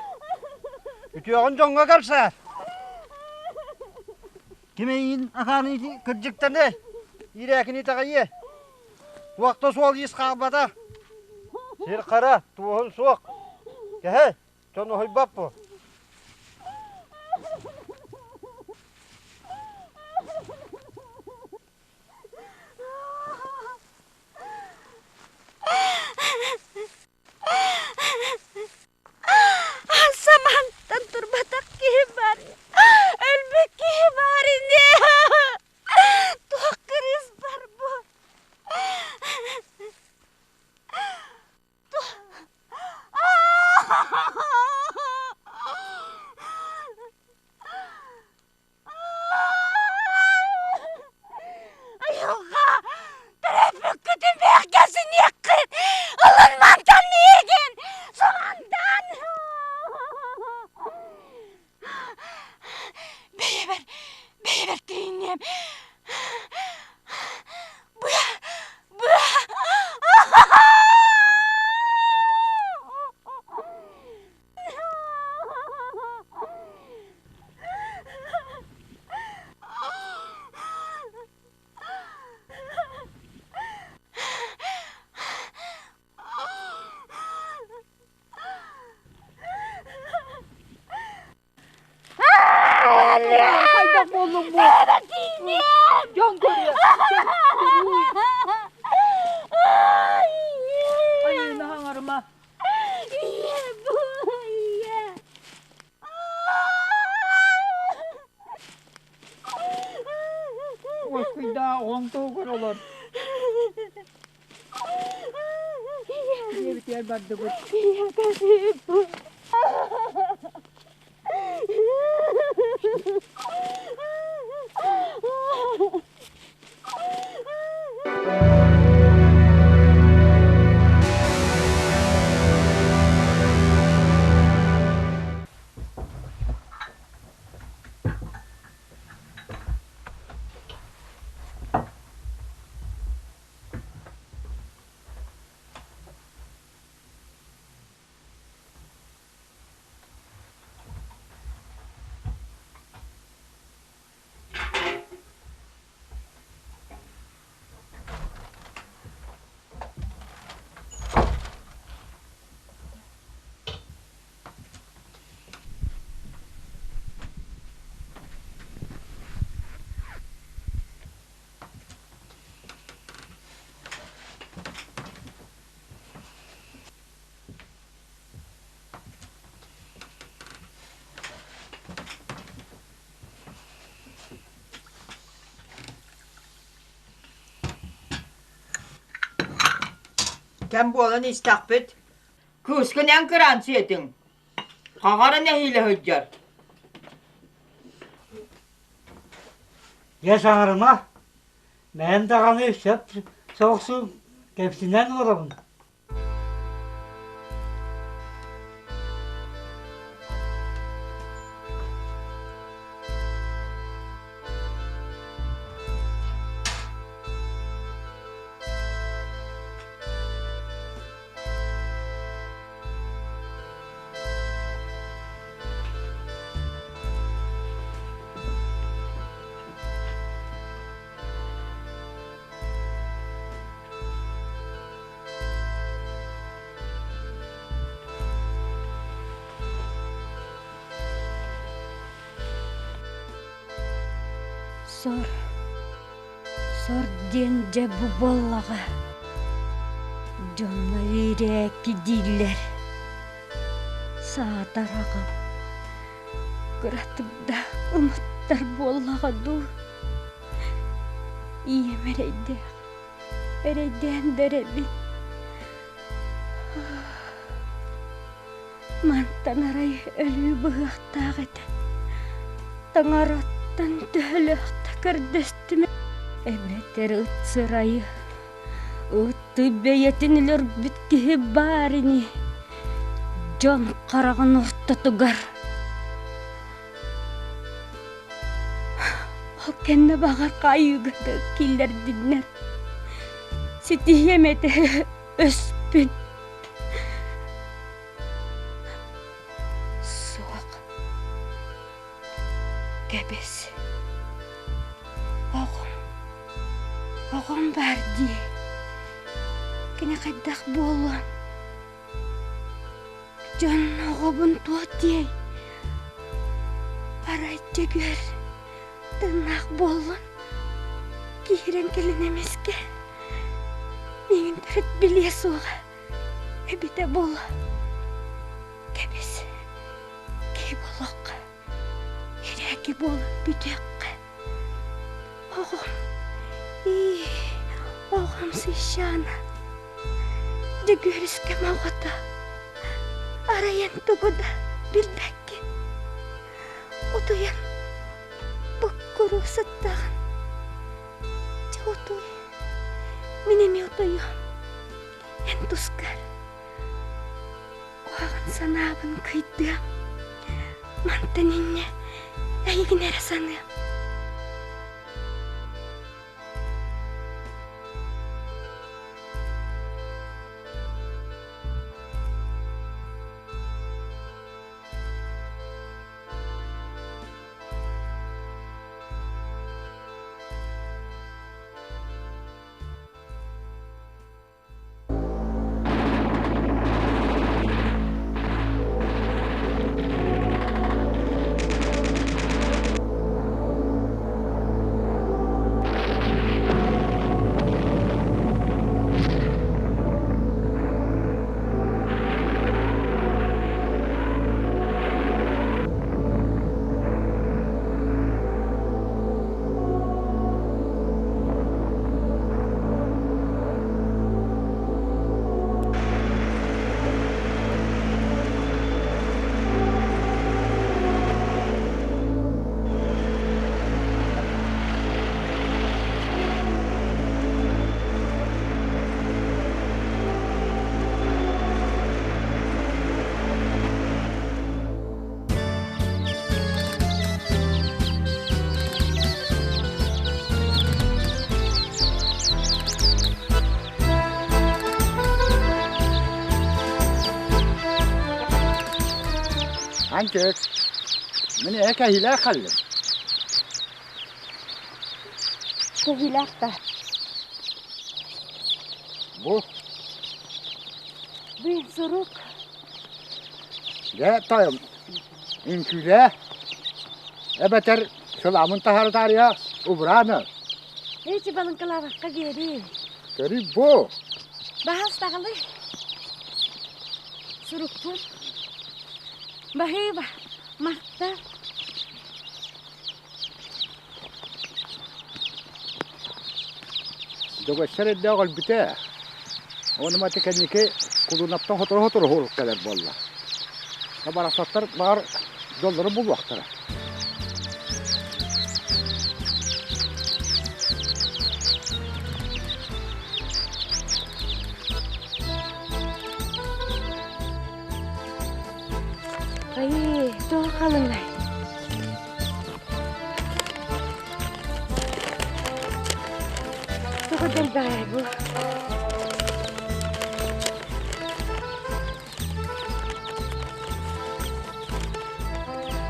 үтүөҕүн дьоҥҥо кэпсээ. Ким эйиин ахааны кырдьыктаны, иирээкини итэҕэйиэ. Туохта суол иис хаалбата. Сир хара, туоһун суох. Кэһэй, дьон уһуйбат бу. Самантан турбатах киһи бар. Өлбүт киһи бар ини. Туох кырыыс бар бу? Айылҕа төрөппүккүтүн бэҕэһээсиниэххит ылын мантан миигин самантан бэйэбэр бэйэбэр тиийиниэм быа быа Хайдах буоллуҥ бу? Дьон көрүө. Айыына хаҥарыма. Ийэ бу ийэ. Уоскуйдаа оҕоҥ туһугар олор. Ийэбитигэр бардыбыт. Кэм буолан истэхпит, кыыскын эн кыраан сиэтиҥ, хаҕара нэһиилэ сылдьар. Дьэ саҥарыма, бэйэм даҕаны сөп соҕусу кэпсинэн олоробун. Сор. Сор диэн дьэ бу буоллаҕа. Дьонно иирээки дииллэр. Саатар аҕам кыратык да ымыттар буоллаҕа дуу. Ийэм эрэйдээх, эрэйдээн да эрэбин. Мантан арай өлүү быһыахтаах этэ. Таҥараттан төһөлөөх да көрдөстүм эбэтэр ыт сырайы, ыты бэйэтин өлөрбүт киһи баар ини. Дьон хараҕын ортотугар. Ол кэннэ баҕар хаайыыга да киллэрдиннэр. Ситиһиэм этэ өспүн. Суох. Кэбис. Оҕом. Оҕом баар дии. Кини хайдах буолуон? Дьон оҕобун туох диэй? Арай дьөгүөр тыыннаах буоллун? Киирэн кэлин эмискэ миигин төрүт билиэ суоҕа. Эбитэ буолуо. Кэбис, киһи буолуохха, ирээки буолан бүтүөххэ. Оҕом, ии, оҕом сыщаана. Дьөгүөрүскэм оҕото. Арай эн тугу да билбэккин. Утуйан буккуруу сыттаҕын. Дьэ утуй, мин эмиэ утуйуом. Эн тускар куһаҕан санаабын кыйдыам. Мантан инньэ эйигин эрэ саныам. Анчык, мин эһэ кэһиилээх халлым. Кэһиилээх да. Бу. Бу сурук. Дьэ, тойом, үҥкүүлээ. Эбэтэр сыламын таһаары таарыйа убурааны. Эчи балыҥкалаабакка биэрии. Көрүй бу. Баһаас таҕылы. Сурукпун. Баһыыба, махтал. Дьөгөссөр эрдээх өлбүтэ. Ону мати кэнники кулунаптан сотору-сотору уһурук кэлэр буолла. Барахсаттар баҕар дьоллору булуохтара. Айыы, туох халыҥай? Тоҕо дэлбэҕэй бу?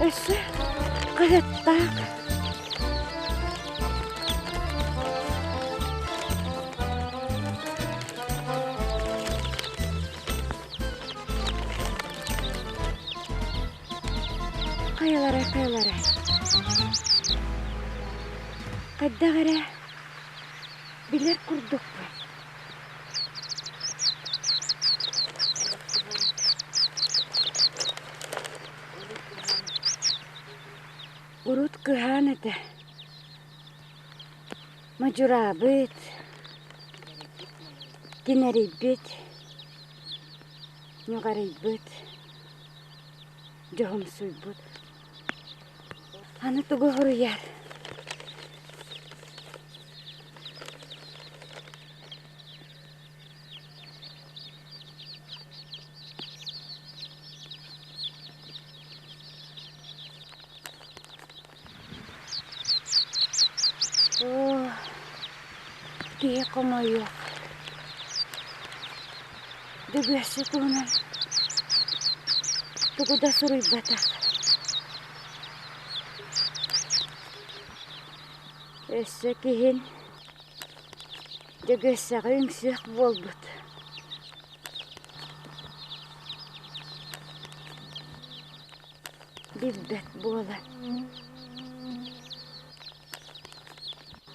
Өссө хаһыаттаах. Хайалара, хайалара. Хайдах эрэ. Билэр курдукпун. Урут кыһаан этэ. Модьураабыт, кинэрийбит, ньуҕарыйбыт, дьоһумсуйбут. Аны тугу хоруйар? Оо, киһи хомойуох. Дьөгүөссэ туһунан тугу да суруйбатах. Өссө киһин Дьөгүөссэҕэ үҥсүөх буолбут. Билбэт буолан.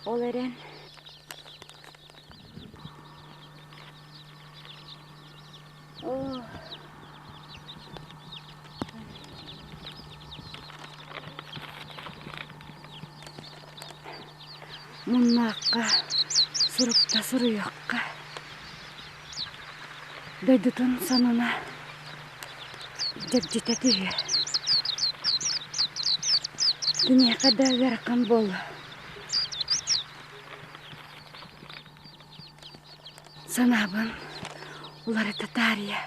Ол эрэн Оо Муннаахха сурукта суруйуохха Дойдутун сонуна дьэгдьитэ түһүө. Киниэхэ да ыарахан буолуо. Санаабын уларыта таарыйа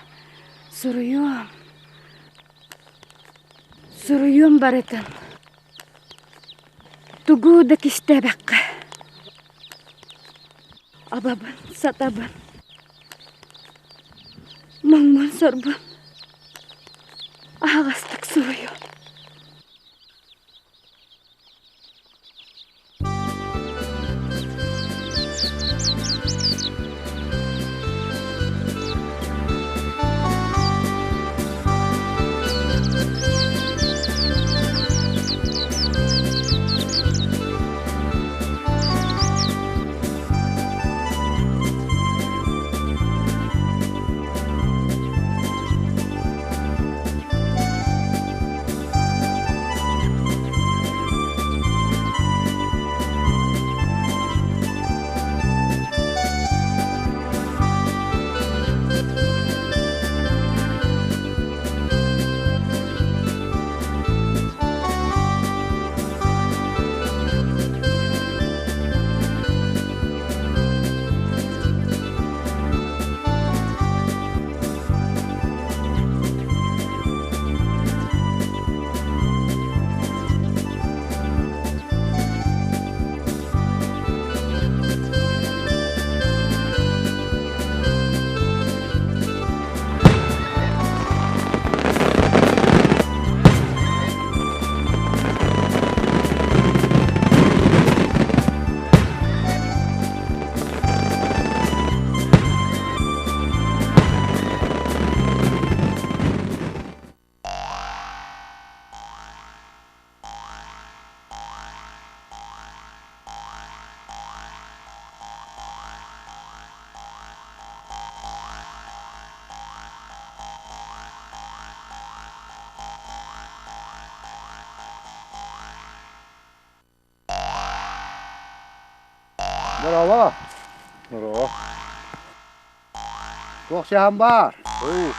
суруйуом. Суруйуом барытын. Тугу да кистээбэххэ. Абабын, сатабын. Моҥмун сорбун. Аһаҕастык суруйуом. Здорово. Здорово. Туох сыһан баар? Оо.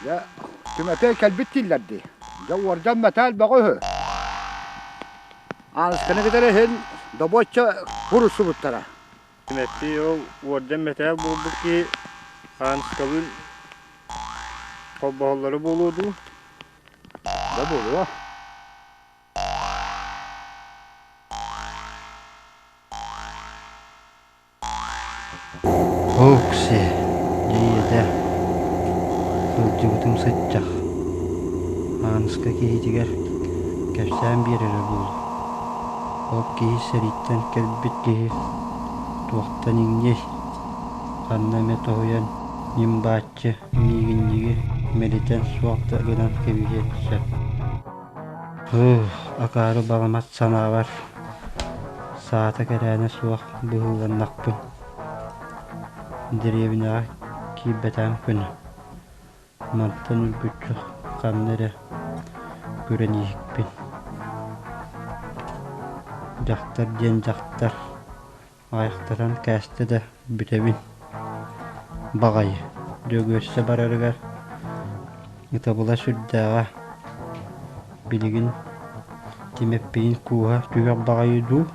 Дьэ, Түмэпэй кэлбит дииллэр дии. Дьэ, уордьан мэтээл бөҕө үһү. Аанысканы кытары иһин добуочча курусубуттара. Түмэппий ол уордьан мэтээл буолбут киһи Ааныскалыын холбоһоллоро буолуо дуу? Да буолуо. Оокси, дьиэтэ сылдьыбытым сыччах, Ааныска киһитигэр кэпсээн биэрэрэ буолуо. Ол киһи сэрииттэн кэлбит киһи туохтан иҥниэй, ханна эмэ тоһуйан ньим-бааччы миигинньиги мэлитэн суох да гынан кэбиһиэн сөп. Һыы, акаары баҕамат санаабар. Саата кэрээнэ суох быһыыланнахпын. Дэриэбинэҕэ киирбэтэҕим көнө. Мантан үргүччү ханна эрэ көрөн иһикпин. Дьахтар диэн дьахтар айахтатан кээстэ да бүтэбин. Баҕайы, Дьөгүөссэ барарыгар ытабыла сүрдээҕэ, билигин Тимэппийин кууһа түһүөх баҕайы дуу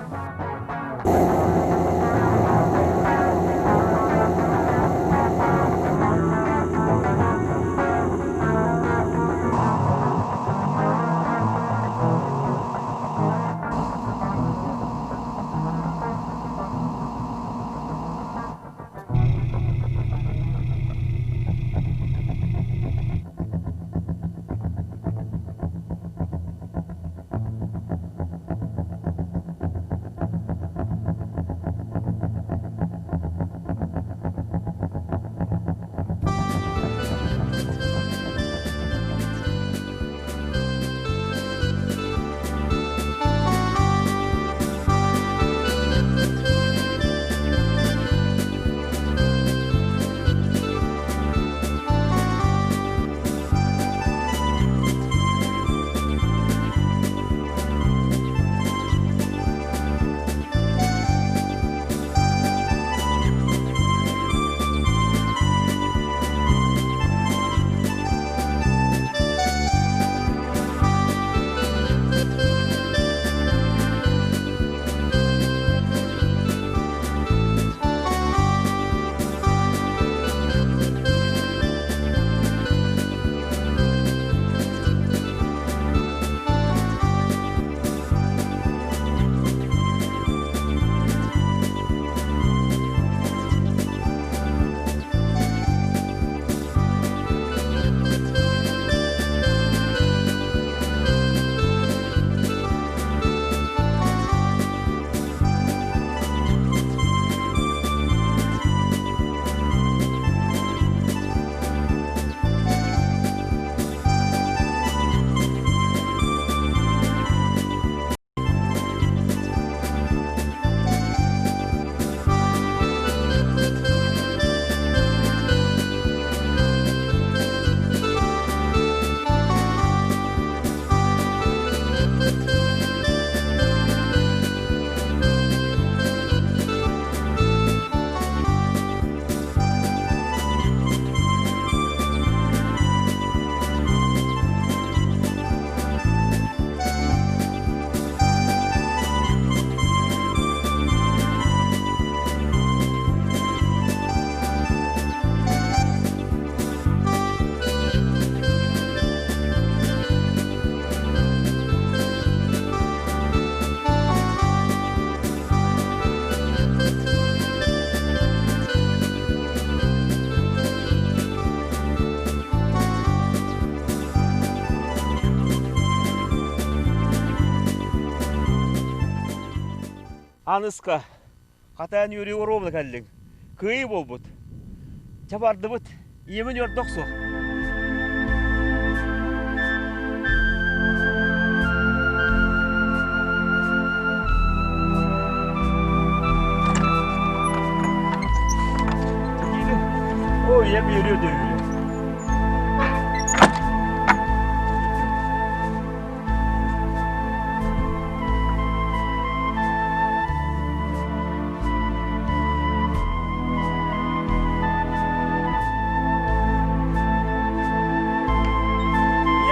Аныска, хатаан үөрүү оруобуна кэллиҥ. Кыайыы буолбут. Чэ бардыбыт. Ийэмин үөрдэ охсуох. О, ийэм үөрүө да үөрүө.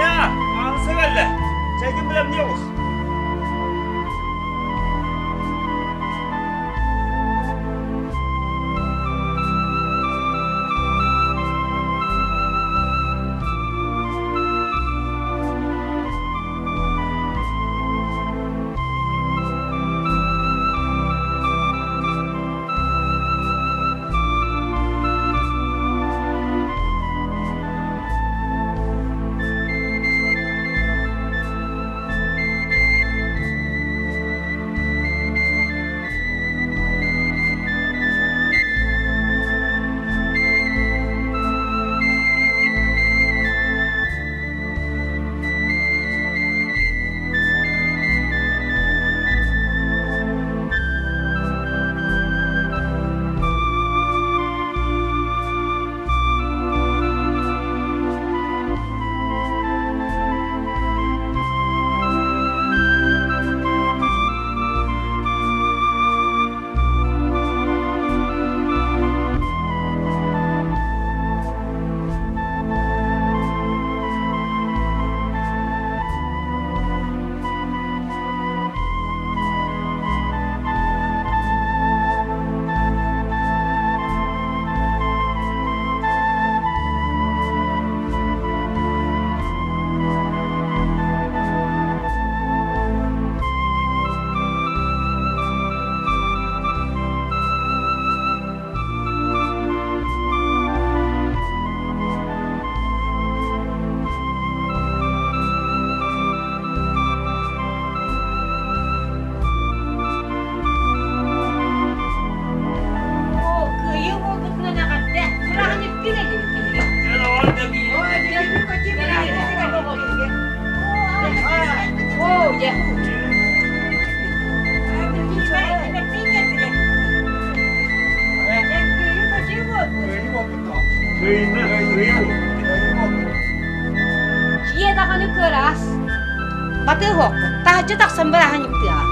Я, аанысы кэллэ. Чэйгин билэмниэ оҕус. Батыа суохпут. Таһырдьа тахсан бырааһынньыктыаҕа.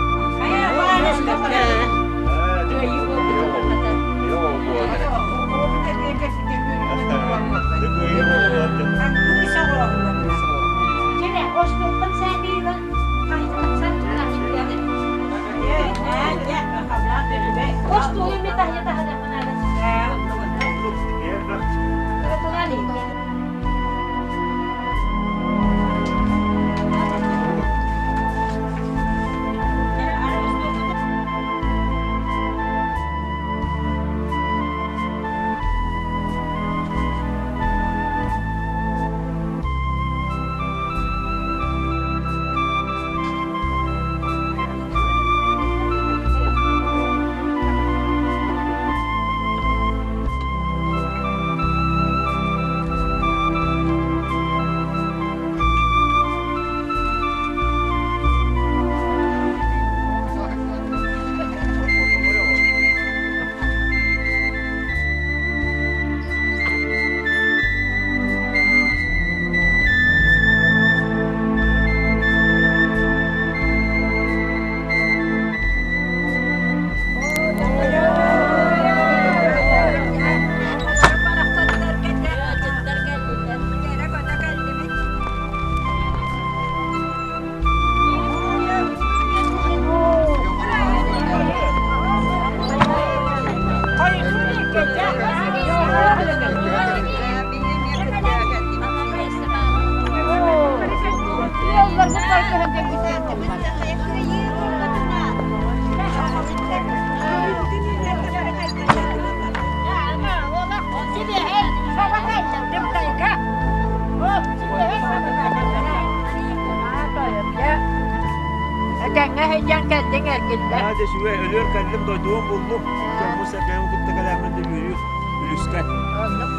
Этэҥҥэ сылдьан кэллиҥ эргиллэ. Дьэ үчүгэй өлүөр кэллим дойдубун буллум. Дьоммун сэргэйим кытта кэлэммин да үөрүү үлүскэн. Оннук.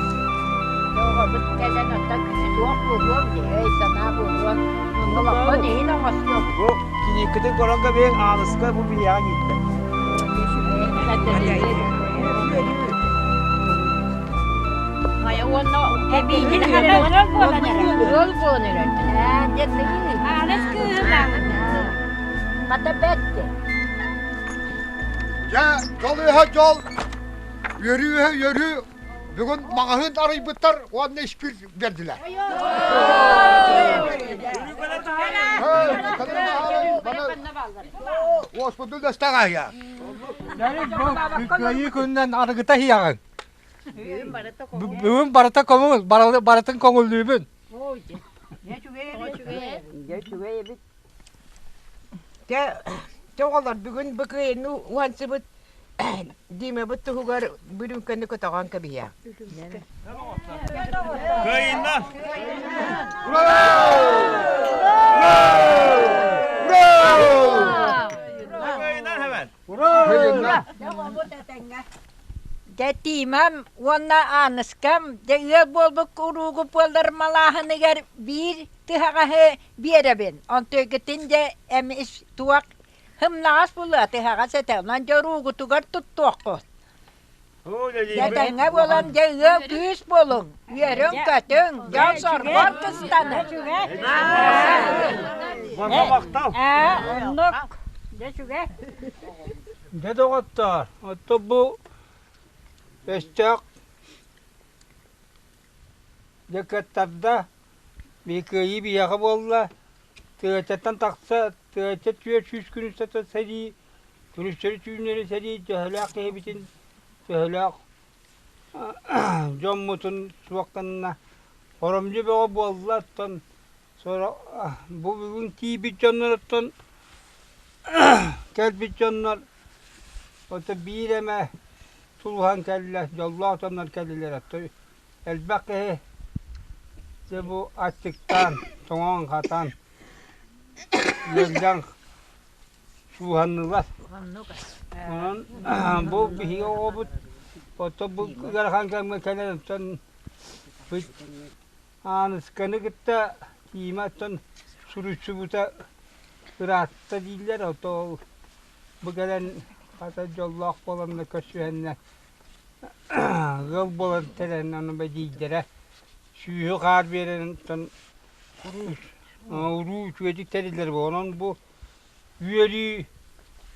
Оҕобут кэлэн оттон күүс-уох буолуом дии, өй-санаа буолуо. Олоххун иһин оҥостуом. Бу кинииккитин көрөн кэбиһиҥ Ааныска бу биһиэхэ киирдэ. Хайа уонна эбиитин хата ыал буолан эрэр. Ыал буолан эрэр. Ээ, дьэ тыый. Ааныс кыыһылаах. Хата бэрт. Дьэ, дьол үөһэ дьол, үөрүү үөһэ үөрүү. Бүгүн маҕаһыын арыйбыттар уонна испиир биэрдилэр. Уоспутун дэстэҕэ Кыайыы күнүнэн арыгыта иһиэҕиҥ. Бүгүн барыта көҥүл, барытын көҥүллүүбүн. Дьэ, оҕолор бүгүн бу кыайыыны уһансыбыт Димабыт туһугар бүрүүкэни көтөҕөн кэбиһиэх. Кыайынна! Кыайыннан hemen! Дьэ Тимам уонна Ааныскам дьэ ыал буолбут уруугу буолар малааһыныгар биир тыһаҕаһы биэрэбин. Онтуйгутун дьэ эмис туох һымнаҕас булуо тыһаҕас этэ. Онон дьэ уруугутугар туттуоххут. Этэҥҥэ буолан дьэ ыал күүс буолуҥ, үөрүҥ-көтүҥ, дьон-соргор кыстаныҥ. Барҕа махтал. Ээ, оннук. Дьэ үчүгэй. Дьэ доҕоттоор, оттон бу өстөөх дьэ кыттарда, кыайыы биһиэхэ буолла, тыачаттан тахса, тыача 400 күн устата сэрии, күнүстэри түүннэри сэрии төһөлөөх киһибитин, төһөлөөх дьоммутун суох гынна. Хоромньу бөҕө буолла, оттон бу бүгүн тиийбит дьонноруттан кэлбит дьоннор ото биир эмэ тулуһан кэллэ, дьоллоох дьоннор кэллилэр. Элбэх киһи дьэ бу аччыктаан, тоҥон-хатан, ыалдьан сууһаннылар. Онон бу биһиги оҕобут ото бу ыарахан кэмҥэ кэлэн оттон Аанысканы кытта Тима оттон суруйсубута ыраатта дииллэр, ото ол бу кэлэн хата дьоллоох буоланнар көрсүһэннэр ыал буолан кэлэн ону бэдиийдэрэ сүүһү хаар биэрэн оттон. Уруу үчүгэйдик тэриллэр бу. Онон бу үөрүү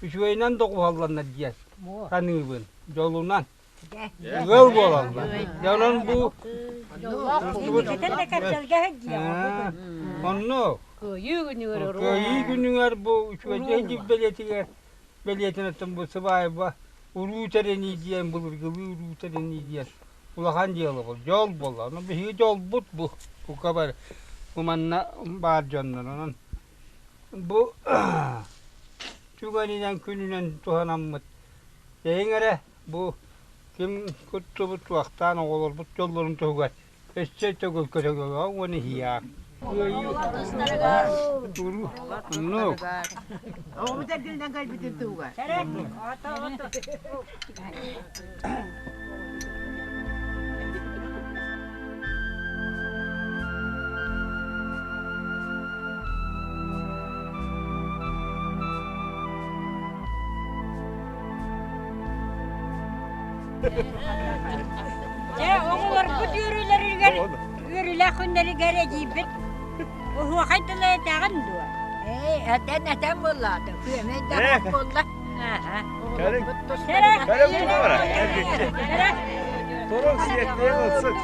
үчүгэйинэн доҕуһалланнар диэн саныыбын. Дьолунан. Ыал буолаллар. Дьэ онон бу Онно Кыайыы күнүгэр Кыайыы күнүгэр бу үчүгэйдик бэлиэтигэр бэлиэтин бу сыбаайба уруу тэринии диэн былыргылыы уруу тэринии диэн улахан дьыала буол дьол буолла. Ону биһиги дьолбут бу бука бары бу манна баар дьоннор. Онон бу түгэнинэн күнүнэн туһанаммыт тэйиҥ эрэ бу ким куттубут туохтаан оҕолорбут дьоллорун туһугар өссө төгүл көтөгөҕө уонна иһиэҕэ. Оннук. Оҕобут эргилинэн кэлбитин туһугар. Дьэ, оҕолорбут үөрүүлэригэр, үөрүүлээх күннэригэр эдьиийбит оһуохай тыла этэҕин дуо? Ээ, этэн этэн буоллаата. Күөмэй да буолла. Кэлин Турун сиэттиэн ылсыт.